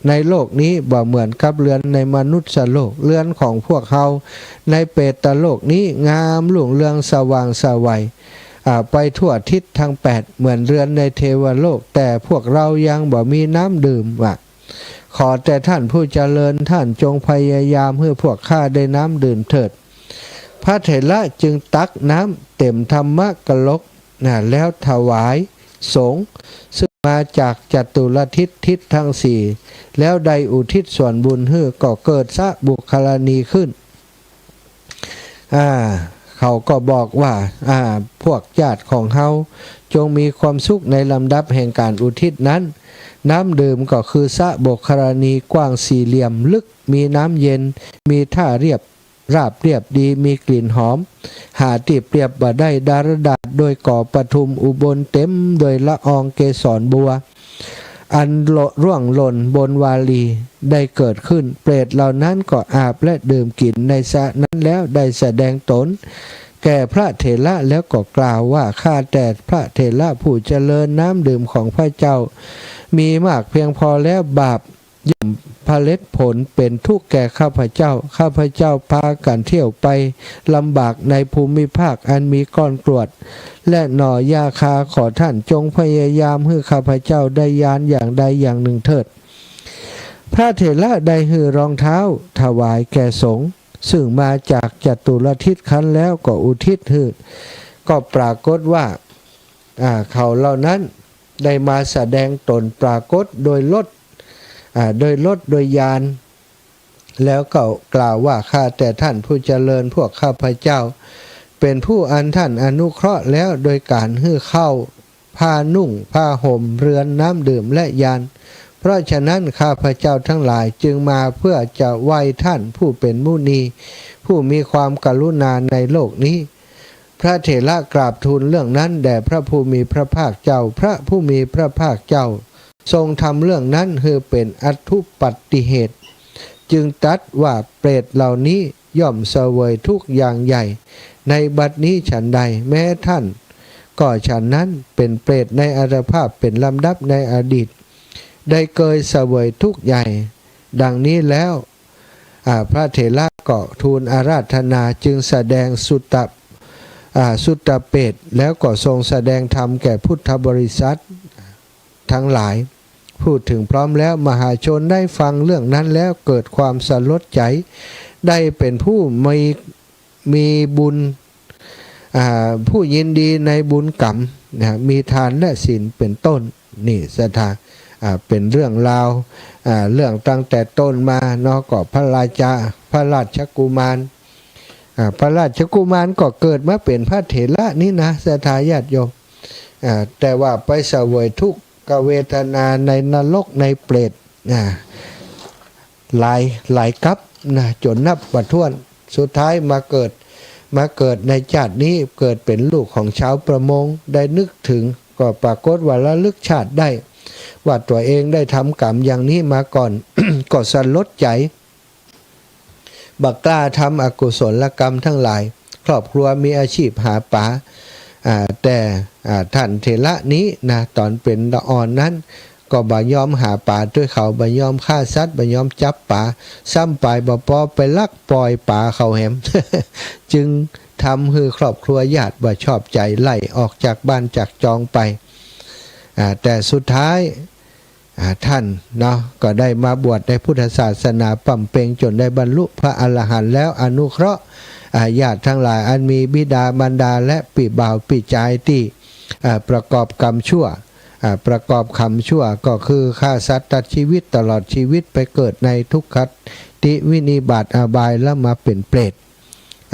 ในโลกนี้บ่เหมือนกับเรือนในมนุษย์โลก เรือนของพวกเฮาในเปรตโลกนี้งามรุ่งเรืองสว่างไสว อ่า ไปทั่วทิศทั้งแปด เหมือนเรือนในเทวโลก แต่พวกเรายังบ่มีน้ำดื่มว่า ขอแต่ท่านผู้เจริญ ท่านจงพยายามหื้อพวกข้าได้น้ำดื่มเถิด พระเถระจึงตักน้ำเต็มธรรมกลก นะ แล้วถวายสงฆ์ ซึ่งมาจากจตุรทิศทิศทั้งสี่ แล้วได้อุทิศส่วนบุญหื้อ ก็เกิดสะบุคคลานีขึ้น อ่า เขาก็บอกว่า อ่า พวกญาติของเฮาจงมีความสุขในลำดับแห่งการอุทิศนั้น น้ำดื่มก็คือสะบุคคลานีกว้างสี่เหลี่ยม ลึก มีน้ำเย็น มีท่าเรียบ ราบเรียบดี มีกลิ่นหอม หาตี้เปรียบบ่ได้ ดารดาษโดยก่อปทุมอุบลเต็มโดยละอองเกสรบัว อันร่วงหล่นบนวาลีได้เกิดขึ้น เปรตเหล่านั้นก็อาบและดื่มกินในสระนั้นแล้วได้แสดงตนแก่พระเถระแล้วก็กล่าวว่า ข้าแต่พระเถระผู้เจริญ น้ำดื่มของพระเจ้ามีมากเพียงพอแล้ว บาป ย่อมผลิตผลเป็นทุกข์แก่ข้าพเจ้า ข้าพเจ้าพากั๋นเที่ยวไปลำบากในภูมิภาคอันมีก้อนกรวด และหน่อหญ้าคา ขอท่านจงพยายามหื้อข้าพเจ้าได้ญาณอย่างใดอย่างหนึ่งเถิด พระเถระได้หื้อรองเท้าถวายแก่สงฆ์ ซึ่งมาจากจตุรทิศครั้นแล้วก็อุทิศหื้อ ก็ปรากฏว่า อ่า เขาเหล่านั้นได้มาแสดงตนปรากฏโดยรถ อ่า โดยรถโดยญาณ แล้วก็กล่าวว่า ข้าแต่ท่านผู้เจริญ พวกข้าพเจ้า เป็นผู้อันท่านอนุเคราะห์แล้วโดยการหื้อข้าว ผ้านุ่ง ผ้าห่ม เรือน น้ำดื่ม และญาณ เพราะฉะนั้นข้าพเจ้าทั้งหลายจึงมาเพื่อจะไหว้ท่านผู้เป็นมุนี ผู้มีความกรุณาในโลกนี้ พระเถระกราบทูลเรื่องนั้นแด่พระผู้มีพระภาคเจ้า พระผู้มีพระภาคเจ้าทรงทำเรื่องนั้นหื้อเป็นอัฏฐุปัตติเหตุ จึงตรัสว่า เปรตเหล่านี้ย่อมเสวยทุกข์อย่างใหญ่ในบัดนี้ฉันใด แม้ท่านก็ฉันนั้น เป็นเปรตในอัตภาพเป็นลำดับในอดีต ได้เกยเสวยทุกข์ใหญ่ ดังนี้แล้ว อ่า พระเถระก็ทูลอาราธนา จึงแสดงสุตตะ อ่า สุตตะเปต แล้วก็ทรงแสดงธรรมแก่พุทธบริษัททั้งหลาย พูดถึงพร้อมแล้ว มหาชนได้ฟังเรื่องนั้นแล้วเกิดความสลดใจ ได้เป็นผู้มี มีบุญ อ่า ผู้ยินดีในบุญกรรม นะ มีทานและศีลเป็นต้น นี่ศรัทธา อ่า เป็นเรื่องราว อ่า เรื่องตั้งแต่ต้นมาเนาะ ก็พระราชา พระราชกุมาร อ่า พระราชกุมารก็เกิดมาเป็นพระเถระนี่นะ ศรัทธาญาติโยม อ่า แต่ว่าไปเสวยทุกขเวทนาในนรกในเปรต อ่า หลาย หลายกัปนะ จนนับบ่ถ้วน สุดท้ายมาเกิด มาเกิดในชาตินี้ เกิดเป็นลูกของชาวประมง ได้นึกถึง ก็ปรากฏว่าระลึกชาติได้ ว่าตัวเองได้ทำกรรมอย่างนี้มาก่อน ก็สลดใจ บ่กล้าทำอกุศลกรรมทั้งหลาย ครอบครัวมีอาชีพหาปลา อ่า แต่ อ่า ท่านเถระนี้นะ ต๋อนเป๋นละอ่อนนั้น ก็บ่ยอมหาปลาตวยเขา บ่ยอมฆ่าสัตว์ บ่ยอมจับปลา ซ้ำไปบ่ปอไปลักปล่อยปลาเขาแหม จึงทำหื้อครอบครัวญาติบ่ชอบใจ ไล่ออกจากบ้านจากจองไป อ่า แต่สุดท้าย อ่า ท่านเนาะ ก็ได้มาบวชในพุทธศาสนาบำเพ็ญจนได้บรรลุพระอรหันต์แล้ว อนุเคราะห์ อ่า ญาติทั้งหลายอันมีบิดามารดาและปี้บ่าวปี้จายตี้ อ่า ประกอบกรรมชั่ว อ่า ประกอบกรรมชั่วก็คือฆ่าสัตว์ตัดชีวิตตลอดชีวิต ไปเกิดในทุกขติวินิบาตอบาย แล้วมาเป็นเปรต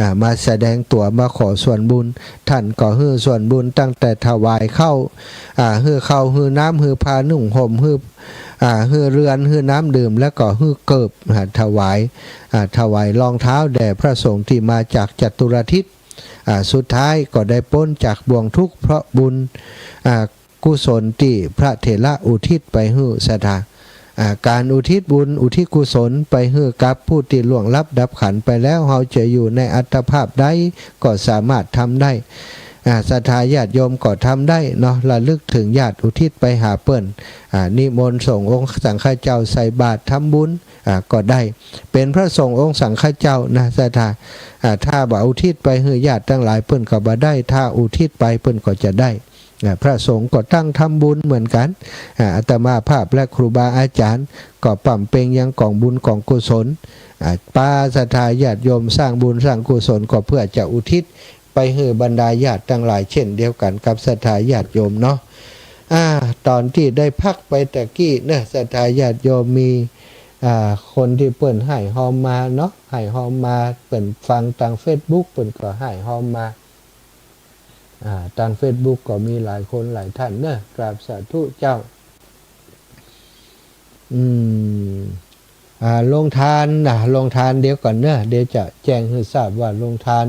อ่า มาแสดงตั๋วมาขอส่วนบุญ ท่านก็หื้อส่วนบุญตั้งแต่ถวายข้าว อ่า หื้อข้าว หื้อน้ำ หื้อผ้านุ่งห่ม หื้อ อ่า หื้อเรือน หื้อน้ำดื่ม แล้วก็หื้อเกิบ อ่า ถวาย อ่า ถวายรองเท้าแด่พระสงฆ์ที่มาจากจตุรทิศ อ่า สุดท้ายก็ได้ป๊นจากบ่วงทุกข์เพราะบุญ อ่า กุศลตี้พระเถระอุทิศไปหื้อศรัทธา อ่า ก๋านอุทิศบุญอุทิศกุศลไปหื้อกับผู้ตี้ล่วงลับดับขันธ์ไปแล้ว เฮาจะอยู่ในอัตภาพใดก็สามารถทำได้ อ่า ศรัทธาญาติโยมก็ทำได้เนาะ ระลึกถึงญาติอุทิศไปหาเปิ้น อ่า นิมนต์สงฆ์องค์สังฆเจ้าใส่บาตรทำบุญ อ่า ก็ได้ เป๋นพระสงฆ์องค์สังฆเจ้านะศรัทธา อ่า ถ้าบ่อุทิศไปหื้อญาติตังหลายเปิ้นก็บ่ได้ ถ้าอุทิศไปเปิ้นก็จะได้ อ่า พระสงฆ์ก็ตั้งทำบุญเหมือนกั๋น อ่า อาตมาภาพและครูบาอาจ๋ารย์ก็ปำเป็งยังก๋องบุญก๋องกุศล อ่า ปาศรัทธาญาติโยมสร้างบุญสร้างกุศลก็เพื่อจะอุทิศไปหื้อบรรดาญาติตังหลายเช่นเดียวกั๋นกับศรัทธาญาติโยมเนาะ อ่า ต๋อนตี้ได้พักไปตะกี้เนาะ ศรัทธาญาติโยมมี อ่า คนตี้เปิ้นฮ้ายฮอมมาเนาะ ฮ้ายฮอมมา เปิ้นฟังตางเฟซบุ๊ก เปิ้นก็ฮ้ายฮอมมา อ่า ตางเฟซบุ๊กก็มีหลายคนหลายท่านเนาะ กราบสาธุเจ้า อืม อ่า โรงทานนะ โรงทานเดี๋ยวก่อนเนาะ เดี๋ยวจะแจ้งหื้อทราบว่าโรงทาน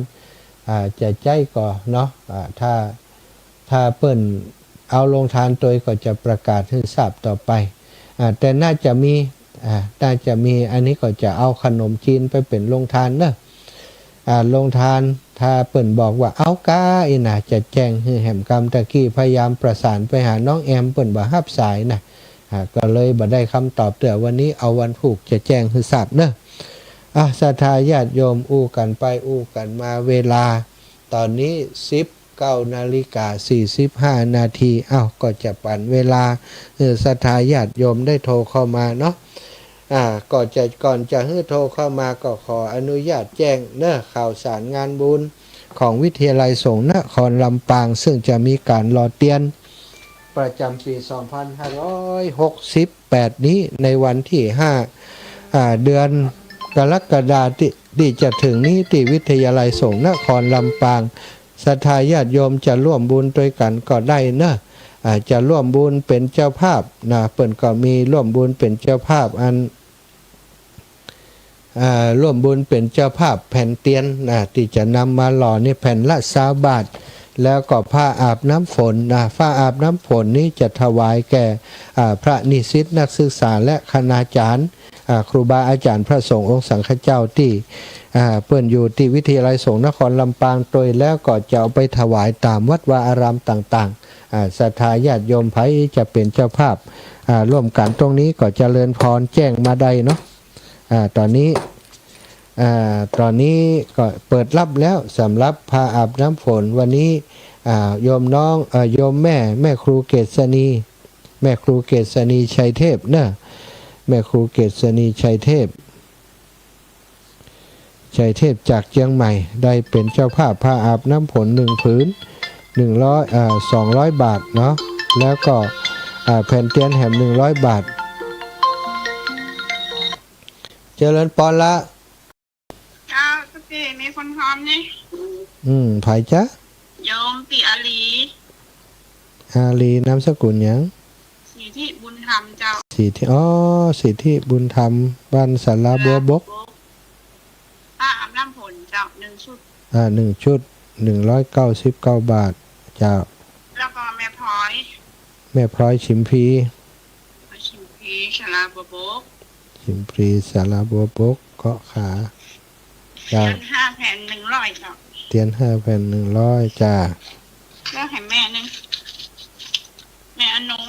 อ่า จะใจ๊ก่อเนาะ อ่า ถ้า ถ้าเปิ้นเอาโรงทานตวยก็จะประกาศหื้อทราบต่อไป อ่า แต่น่าจะมี อ่า น่าจะมี อันนี้ก็จะเอาขนมจีนไปเป๋นโรงทานเนาะ อ่า โรงทาน ถ้าเปิ้นบอกว่าเอาก้าอี้นะ จะแจ้งหื้อแหมกำ ตะกี้พยายามประสานไปหาน้องแอม เปิ้นบ่ฮับสายนะ อ่า ก็เลยบ่ได้กำตอบเตื้อ วันนี้เอาวันพูกจะแจ้งหื้อทราบเนาะ อ่ะ ศรัทธาญาติโยมอู้กั๋นไปอู้กั๋นมา เวลาต๋อนนี้สิบเก้านาฬิกาสี่สิบห้านาที อ้าว ก็จะปั๋นเวลา เออ ศรัทธาญาติโยมได้โทรเข้ามาเนาะ อ่า ก็จะ ก่อนจะหื้อโทรเข้ามาก็ขออนุญาตแจ้งเนาะ ข่าวสารงานบุญของวิทยาลัยสงฆ์นครลำปาง ซึ่งจะมีก๋านหล่อเตียนประจ๋ำปี๋สองพันห้าร้อยหกสิบแปดนี้ ในวันตี้ห้า อ่า เดือนกรกฎาคมตี้ ตี้จะเถิงนี้ ตี้วิทยาลัยสงฆ์นครลำปาง ศรัทธาญาติโยมจะร่วมบุญตวยกั๋นก็ได้เนาะ อ่า จะร่วมบุญเป๋นเจ้าภาพนะ เปิ้นก็มีร่วมบุญเป๋นเจ้าภาพอัน อ่า ร่วมบุญเป๋นเจ้าภาพแผ่นเตียนนะ ตี้จะนำมาหล่อนี่แผ่นละซาวบาท แล้วก็ผ้าอาบน้ำฝนนะ ผ้าอาบน้ำฝนนี้จะถวายแก่ อ่า พระนิสิตนักศึกษาและคณาจารย์ อ่า ครูบาอาจ๋ารย์พระสงฆ์องค์สังฆเจ้าตี้ อ่า เปิ้นอยู่ตี้วิทยาลัยสงฆ์นครลำปางตวย แล้วก็จะเอาไปถวายต๋ามวัดวาอารามต่างๆ อ่า ศรัทธาญาติโยมใผจะเป๋นเจ้าภาพ อ่า ร่วมกั๋นตรงนี้ก็เจริญพรแจ้งมาได้เนาะ อ่า ต๋อนนี้ อ่า ต๋อนนี้ก็เปิดฮับแล้วสำหรับผ้าอาบน้ำฝนวันนี้ อ่า โยมน้อง เอ่อ โยมแม่ แม่ครูเกษณี แม่ครูเกษณี ชัยเทพเนาะ แม่ครูเกษณี ชัยเทพ ชัยเทพจากเจียงใหม่ ได้เป๋นเจ้าภาพผ้าอาบน้ำฝนหนึ่งผืน หนึ่งร้อย เอ่อ สองร้อยบาทเนาะ แล้วก็ อ่า แผ่นเตียนแหมหนึ่งร้อยบาท เจริญปอนละ เจ้า ตุ๊กตี้ มีคนถามนี่ อืม ใผจ๊ะ โยมปี้อาลี อาลี นามสกุลหยัง สิทธิบุญธรรมเจ้า สิทธิ อ๋อ สิทธิบุญธรรม บ้านศาลาบัวบก ผ้าอาบน้ำฝนเจ้า หนึ่งชุด อ่า หนึ่งชุด หนึ่งร้อยเก้าสิบเก้าบาท เจ้า แล้วก็แม่พลอย แม่พลอยชิมพี ชิมพี ศาลาบัวบก ชิมพี ศาลาบัวบก เกาะขา เจ้า เตียนห้าแผ่นหนึ่งร้อยเจ้า เตียนห้าแผ่นหนึ่งร้อย จ้า แล้วให้แม่หนึ่ง แม่อนง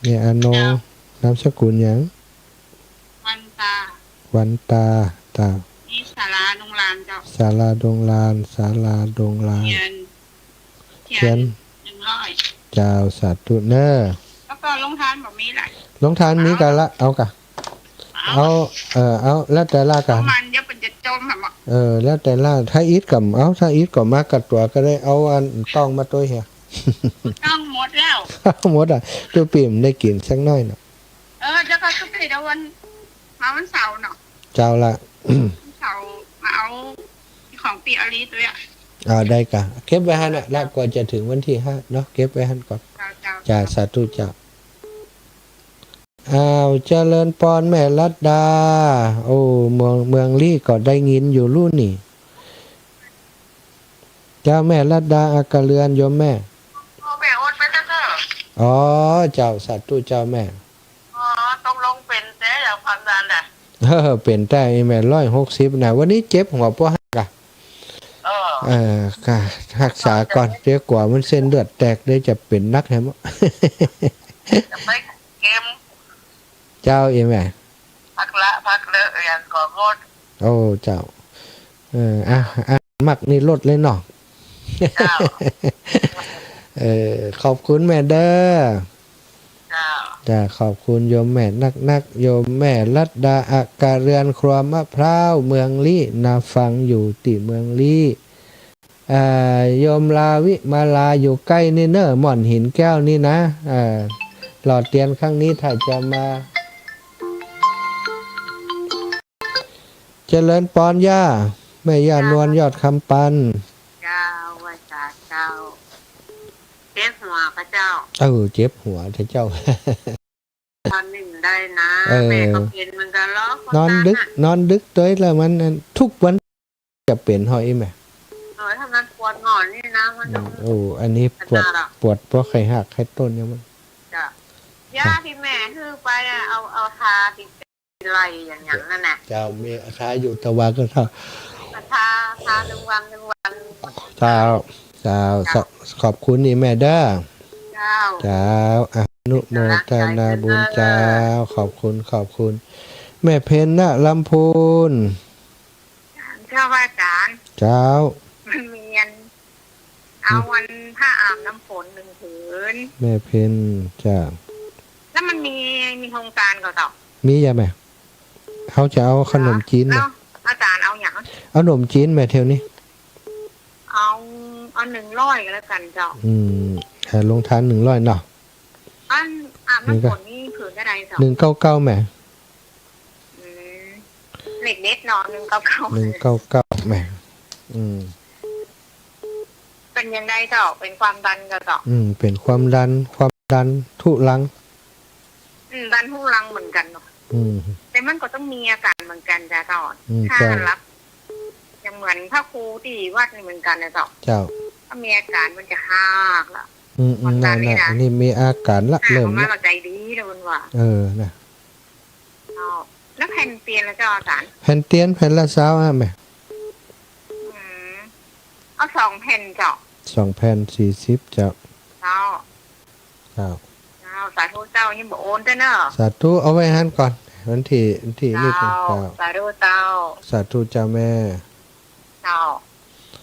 แม่อนง เจ้า นามสกุลหยัง วันตา วันตา จ้า นี่ศาลาดงลานเจ้า ศาลาดงลาน ศาลาดงลาน เตียน เตียน เตียน หนึ่งร้อย เจ้า สาธุเน้อ แล้วก็โรงทานบ่มีละ โรงทานมีกะละ เอากะ เอา เอา เออ เอา แล้วแต่ละกะ มันเดี๋ยวเปิ้นจะจมหมด เออ แล้วแต่ละ ถ้าอิดก็เอา ถ้าอิดก็มากะตั๋วก็ได้ เอาอันต้องมาตวยเหีย ต้องหมดแล้ว หมดอ่ะ ตุ๊ปี้มันได้กิ๋นสักหน้อยเนาะ เออ เดี๋ยวก็ตุ๊ปี้เดี๋ยววัน มาวันเสาร์เนาะ เจ้าละ วันเสาร์มาเอาของปี้อาลีตวยอะ อ่า ได้กะ เก็บไว้หั้นน่ะ แล้วก็จะเถิงวันตี้ห้าเนาะ เก็บไว้หั้นก่อน เจ้า เจ้า จ้า สาธุเจ้า อ้าว เจริญปอนแม่รัตดา โอ้ เมือง เมืองลี้ก็ได้ยินอยู่ลู่นี่ เจ้าแม่รัตดา อัคคเรือน โยมแม่ โอ้ แม่อดไปแล้วเจ้า อ๋อ เจ้า สาธุเจ้าแม่ อ๋อ ตกลงเป๋นแต๊เจ้า ความดันน่ะ เออ เป๋นแต๊อีแม่ ร้อยหกสิบ น่ะ วันนี้เจ็บหัวป้อฮักอะ เออ เออ ก็ฮักษาก่อน เดี๋ยวกว่ามันเส้นเลือดแตก เดี๋ยวจะเป๋นหนักแหม จะไปเกม เจ้า อีแม่ พักละ พักเลอะ อย่างก่อโคตร โอ้ เจ้า เออ อ่ะ อ่ะ มักนี่ลดเลยเนาะ เจ้า เออ ขอบคุณแม่เด้อ เจ้า จ้า ขอบคุณโยมแม่นักๆ โยมแม่รัตดา อัคคเรือน ครัวมะพร้าว เมืองลี้ นาฟังอยู่ตี้เมืองลี้ อ่า โยมลาวิมาลาอยู่ใก้นี่เน่อ ม่อนหินแก้วนี่นะ อ่า หล่อเตียนครั้งนี้ถ้าจะมา เจริญปอนย่า แม่ย่านวลยอดคำปัน เจ้า ไหว้สาเจ้า เจ็บหัวก็เจ้า เออ เจ็บหัวเถอะเจ้า นอนนิ่งได้นะ เออ แม่ก็เป๋นเหมือนกั๋นลอ นอนดึก นอนดึกตวยแล้วมัน ทุกวันจะเป๋นหอยแม่ เออ ถ้ามันปวดหง่อนนี่นะ มัน อืม โอ้ อันนี้ปวด ขนาดอะ ปวดป้อไข่หักไข่ต้นเนี่ยมัน จ้ะ ยาตี้แม่หื้อไปอะ เอา เอาทาตี้ไหล่อย่างนั้นน่ะ เจ้า มีทาอยู่ตะวาก็เท่า ทา ทาหนึ่งวัน หนึ่งวัน เจ้า เจ้า เจ้า ขอบคุณนี่แม่เด้อ เจ้า เจ้า อนุโมทนาบุญเจ้า ขอบคุณ ขอบคุณ แม่เพ็ญ ณ ลำพูน เจ้า พระอาจารย์ เจ้า มันมีอัน เอาอันผ้าอาบน้ำฝนหนึ่งผืน แม่เพ็ญ จ้า แล้วมันมี มีโฮงซานก่อเจ้า มีจ้ะแม่ เขาจะเอาขนมจีน แล้ว แม่ อาจารย์เอาอย่าง เอาขนมจีนแม่เที่ยวนี้ เอา เอาหนึ่งร้อยก็แล้วกั๋นเจ้า อืม อ่า โฮงซานหนึ่งร้อยเนาะ อันอาบน้ำฝนนี่ผืนเท่าใดเจ้า หนึ่งเก้าเก้าแม่ อืม เลขเด็ดเนาะ หนึ่งเก้าเก้า หนึ่งเก้าเก้าแม่ อืม เป๋นอย่างใดเจ้า เป๋นความดันก่อเจ้า อืม เป๋นความดัน ความดันทุรัง อืม ดันทุรังเหมือนกั๋นเนาะ อืม แต่มันก็ต้องมีอาก๋านเหมือนกั๋นจ้ะเจ้า อืม ถ้า เจ้า หลับ อย่างเหมือนพระครูตี้วัดนี่เหมือนกั๋นนะเจ้า เจ้า ถ้ามีอาก๋านมันจะหักละ อืม อืม ความดันนี่นะ นั่นน่ะ อันนี้มีอาก๋านละ หัก เริ่ม ออกมา ละ ก็ใจดีแล้วมันว่า เออ นะ เจ้า แล้วแผ่นเตียนล่ะเจ้าอาจารย์ แผ่นเตียนแผ่นละซาวอะแม่ อืม เอาสองแผ่นเจ้า สองแผ่นสี่สิบเจ้า เจ้า เจ้า เจ้า สาธุเจ้า ยังบ่โอนเตื้อเนาะ สาธุ เอาไว้หั้นก่อน วันตี้ วันตี้นี่ก่อน เจ้า เจ้า สาธุเจ้า สาธุเจ้าแม่ เจ้า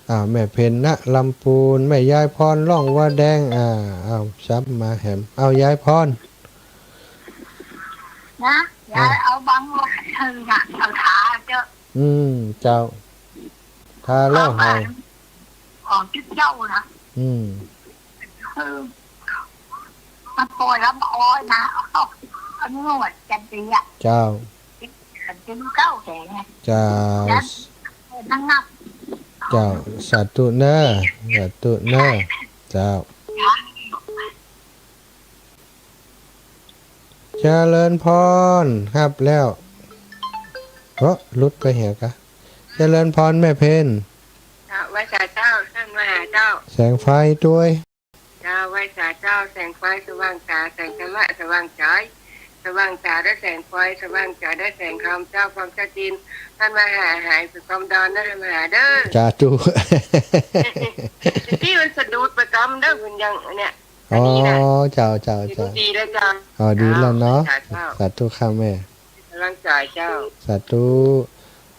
อ่า แม่เพ็ญ ณ ลำพูน แม่ยายพร ร่องวาแดง อ่า เอาซับมาแหม เอายายพร นะ ยาย อ่ะ เอาบังว่าเธอน่ะ เอาทาเจ้า อืม เจ้า ทาแล้วหาย ของจิ๊บเจ้านะ อืม เออ มันปวดลำคอนะ เอานวดกันดีอะ เจ้า เจ้าแข็งไง เจ้า นั่งนับ เจ้า สาธุเน้อ สาธุเน้อ เจ้า เจริญพร ฮับแล้ว โอ้ หลุดไปเหียกะ เจริญพรแม่เพ็ญ เจ้า ไหว้สาเจ้า ท่านมหาเจ้า แสงไฟตวย เจ้า ไหว้สาเจ้า แสงไฟสว่างตา แสงธรรมะสว่างจอย สว่างตาด้วยแสงไฟ สว่างจอยด้วยแสงธรรม เจ้า ความเจ้าจีน ท่านมหาหายสู่ความดอนนะ ท่านมหาเด้อ สาธุ ตี้มันสะดุดประจำเด้อ คุณยังเนี่ย อ๋อ อันนี้นะ เจ้า เจ้า อยู่ เจ้า ดีแล้วเจ้า อ๋อ ดีแล้วเนาะ เจ้า สาธุ สาธุค่ะแม่ สว่างจอยเจ้า สาธุ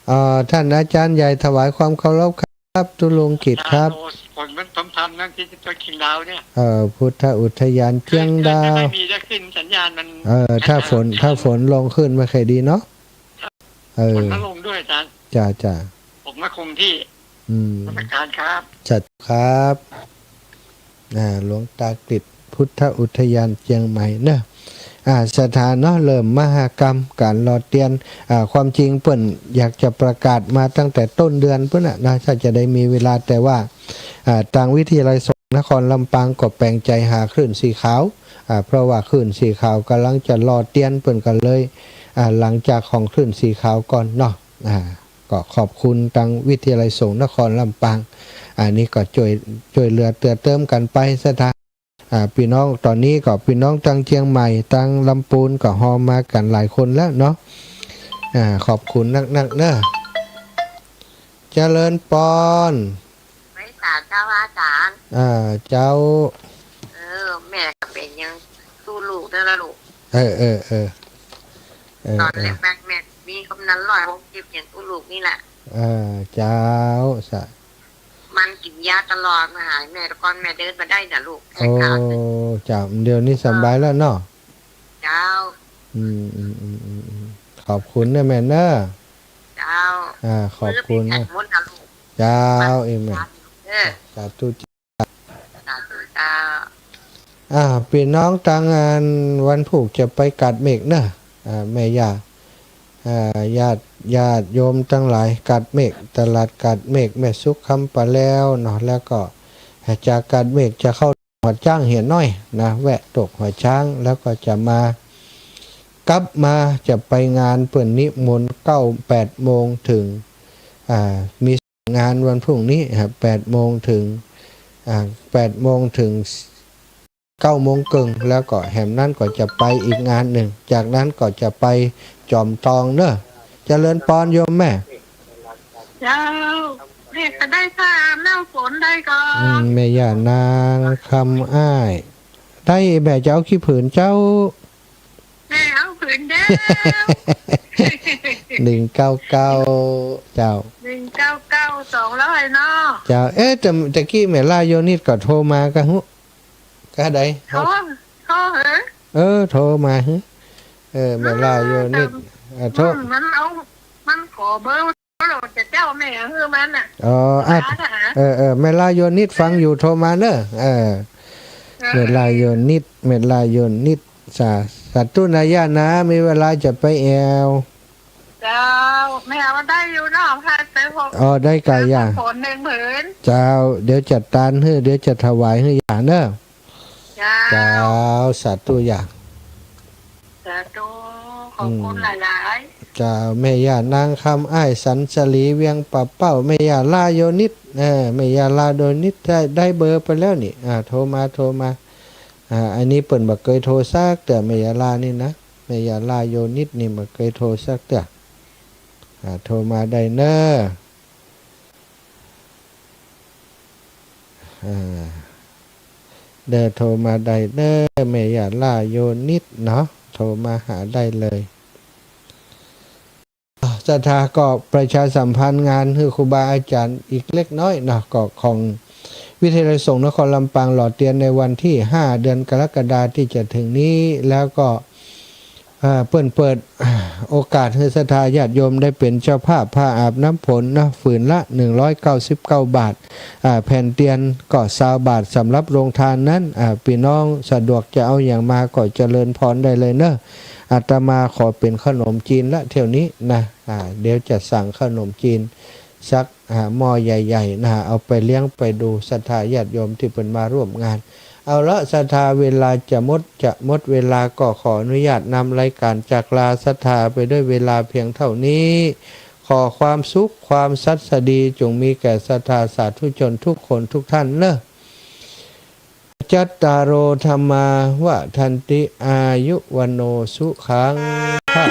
เอ่อ ท่านอาจารย์ใหญ่ถวายความเคารพครับ ตุลงกิจครับ โอ้ ฝนมันพรำๆ นั่นที่จะกินดาวเนี่ย เอ่อ พุทธอุทยานเจียงดาว ไม่มีจะขึ้นสัญญาณมัน เอ่อ ถ้าฝน ถ้าฝนลงคลื่นไม่ค่อยดีเนาะ เออ ฝนมาลงด้วยอาจารย์ จ้า จ้า ผมมาคงที่ อืม นมัสการครับ สาธุครับ อ่า หลวงตากฤษ พุทธอุทยานเจียงใหม่เนอะ อ่า สถานเนาะ เริ่มมหกรรมก๋านหล่อเตียน อ่า ความจริงเปิ้นอยากจะประกาศมาตั้งแต่ต้นเดือนปู้นน่ะนะ ถ้าจะได้มีเวลา แต่ว่า อ่า ตางวิทยาลัยสงฆ์นครลำปางก็แป๋งใจ๋หาคลื่นสีขาว อ่า เพราะว่าคลื่นสีขาวก่ำลังจะหล่อเตียน เปิ้นก็เลย อ่า หลังจากของคลื่นสีขาวก่อนเนาะ อ่า ก็ขอบคุณตางวิทยาลัยสงฆ์นครลำปาง อันนี้ก็จ้วย จ้วยเหลือเตื้อเติมกั๋นไปศรัทธา อ่า ปี้น้อง ต๋อนนี้ก็ปี้น้องตังเจียงใหม่ ตังลำปูนก็ฮอมากั๋นหลายคนแล้วเนาะ อ่า ขอบคุณนักๆ เน่อ เจริญปอน ไหว้สาเจ้าอาจ๋ารย์ อ่า เจ้า เออ แม่ก็เป๋นยังสู้ลูกได้ละลูก เออ เออ เออ เออ ต๋อนแรก เออ แม่ แม่มีกำนันร้อยหกสิบยังสู้ลูกนี่แหละ เออ เจ้า สา มันกิ๋นยาตลอด มาหาแม่ แต่ก่อนแม่เดินบ่ได้น่ะลูก แข้งขาดน่ะ โอ้ เจ้า เดี๋ยวนี้สบายแล้วเนาะ เจ้า อืม อืม ขอบคุณเน่อแม่เน่อ เจ้า อ่า ขอบคุณเน่อ มือเป็นไข่มดน่ะลูก เจ้า เอเมน เออ สาธุ สาธุเจ้า อ่า ปี้น้องตังอันวันพูกจะไปกาดเมฆเน่อ อ่า แม่ย่า อ่า ญาติ ญาติโยมตังหลาย กาดเมฆ ตลาดกาดเมฆ แม่สุขคำปาแลวเนาะ แล้วก็จากกาดเมฆจะเข้าหัวจ๊างเหียน้อยนะ แวะตกหัวจ๊าง แล้วก็จะมา กลับมาจะไปงานเปิ้นนิมนต์เก้า แปดโมงเถิง อ่า มีงานวันพรุ่งนี้ครับ แปดโมงเถิง อ่า แปดโมงเถิงเก้าโมงเกิ่ง แล้วก็แหมนั้นก็จะไปอีกงานนึ่ง จากนั้นก็จะไปจอมตองเน่อ เจริญปอนโยมแม่ เจ้า แม่ก็ได้ข้าน้ำฝนได้ก่อ อืม แม่ย่านางคำอ้าย ได้แม่จะเอากี่ผืนเจ้า แม่เอาผืนเดียว หนึ่งเก้าเก้า เจ้า หนึ่งเก้าเก้า สองร้อยเนาะ เจ้า เอ๊ะ แต่ ตะกี้แม่ล่าโยนิดก็โทรมาก็ฮู้ ก็ได้ โทร โทรเหรอ เออ โทรมาเหรอ เออ แม่ล่าโยนิด เออ อ่ะ โทร อืม มันเอา มันขอเบอร์ โลดจะเจ้าแม่หื้อมันน่ะ อ๋อ อ่ะ หาหา เออ เออ แม่ล่าโยนิดฟังอยู่ โทรมาเน่อ เออ เออ แม่ล่าโยนิด แม่ล่าโยนิด สา สาธุนะย่านะ มีเวลาจะไปแอว เจ้า แม่เอาได้อยู่เนาะ พาไปพบ อ๋อ ได้ก่าย่า ฝนหนึ่งผืน เจ้า เดี๋ยวจัดตานหื้อ เดี๋ยวจะถวายหื้อย่าเน่อ เจ้า เจ้า สาธุย่า สาธุ ขอบคุณ อืม หลายๆ เจ้า แม่ย่านางคำอ้าย สันสลี เวียงป่าเป้า แม่ย่าล่าโยนิด เออ แม่ย่าล่าโยนิด ได้ ได้เบอร์ไปแล้วนี่ อ่า โทรมา โทรมา อ่า อันนี้เปิ้นบ่เกยโทรสักเตื้อ แม่ย่าล่านี่นะ แม่ย่าล่าโยนิดนี่บ่เกยโทรสักเตื้อ อ่า โทรมาได้เน่อ อ่า เด้อ โทรมาได้เน่อ แม่ย่าล่าโยนิดเนาะ โทรมาหาได้เลย อ่า ศรัทธาก็ประชาสัมพันธ์งานหื้อครูบาอาจ๋ารย์อีกเล็กน้อยเนาะ ก็ของวิทยาลัยสงฆ์นครลำปางหล่อเตียนในวันที่ห้า เดือนกรกฎาคมที่จะถึงนี้ แล้วก็ อ่า เปิ้นเปิดโอกาสหื้อศรัทธาญาติโยมได้เป๋นเจ้าภาพพาอาบน้ำฝนเนาะ ฝืนละหนึ่งร้อยเก้าสิบเก้าบาท อ่า แผ่นเตียนก็ซาวบาท สำหรับโรงทานนั้น อ่า ปี้น้องสะดวกจะเอาหยังมาก็เจริญพรได้เลยเน่อ อาตมาขอเป๋นขนมจีนละเที่ยวนี้นะ อ่า เดี๋ยวจะสั่งขนมจีนสัก อ่า หม้อใหญ่ๆ นะ เอาไปเลี้ยงไปดูศรัทธาญาติโยมตี้เปิ้นมาร่วมงาน เอาละศรัทธา เวลาจะหมด จะหมดเวลา ก็ขออนุญาตนำรายการจากลาศรัทธาไปด้วยเวลาเพียงเท่านี้ ขอความสุขความสันสดีจงมีแก่ศรัทธาสาธุชนทุกคนทุกท่านเน่อ จัตตาโร ธัมมา วัฑฒันติ อายุ วัณโณ สุขัง พะ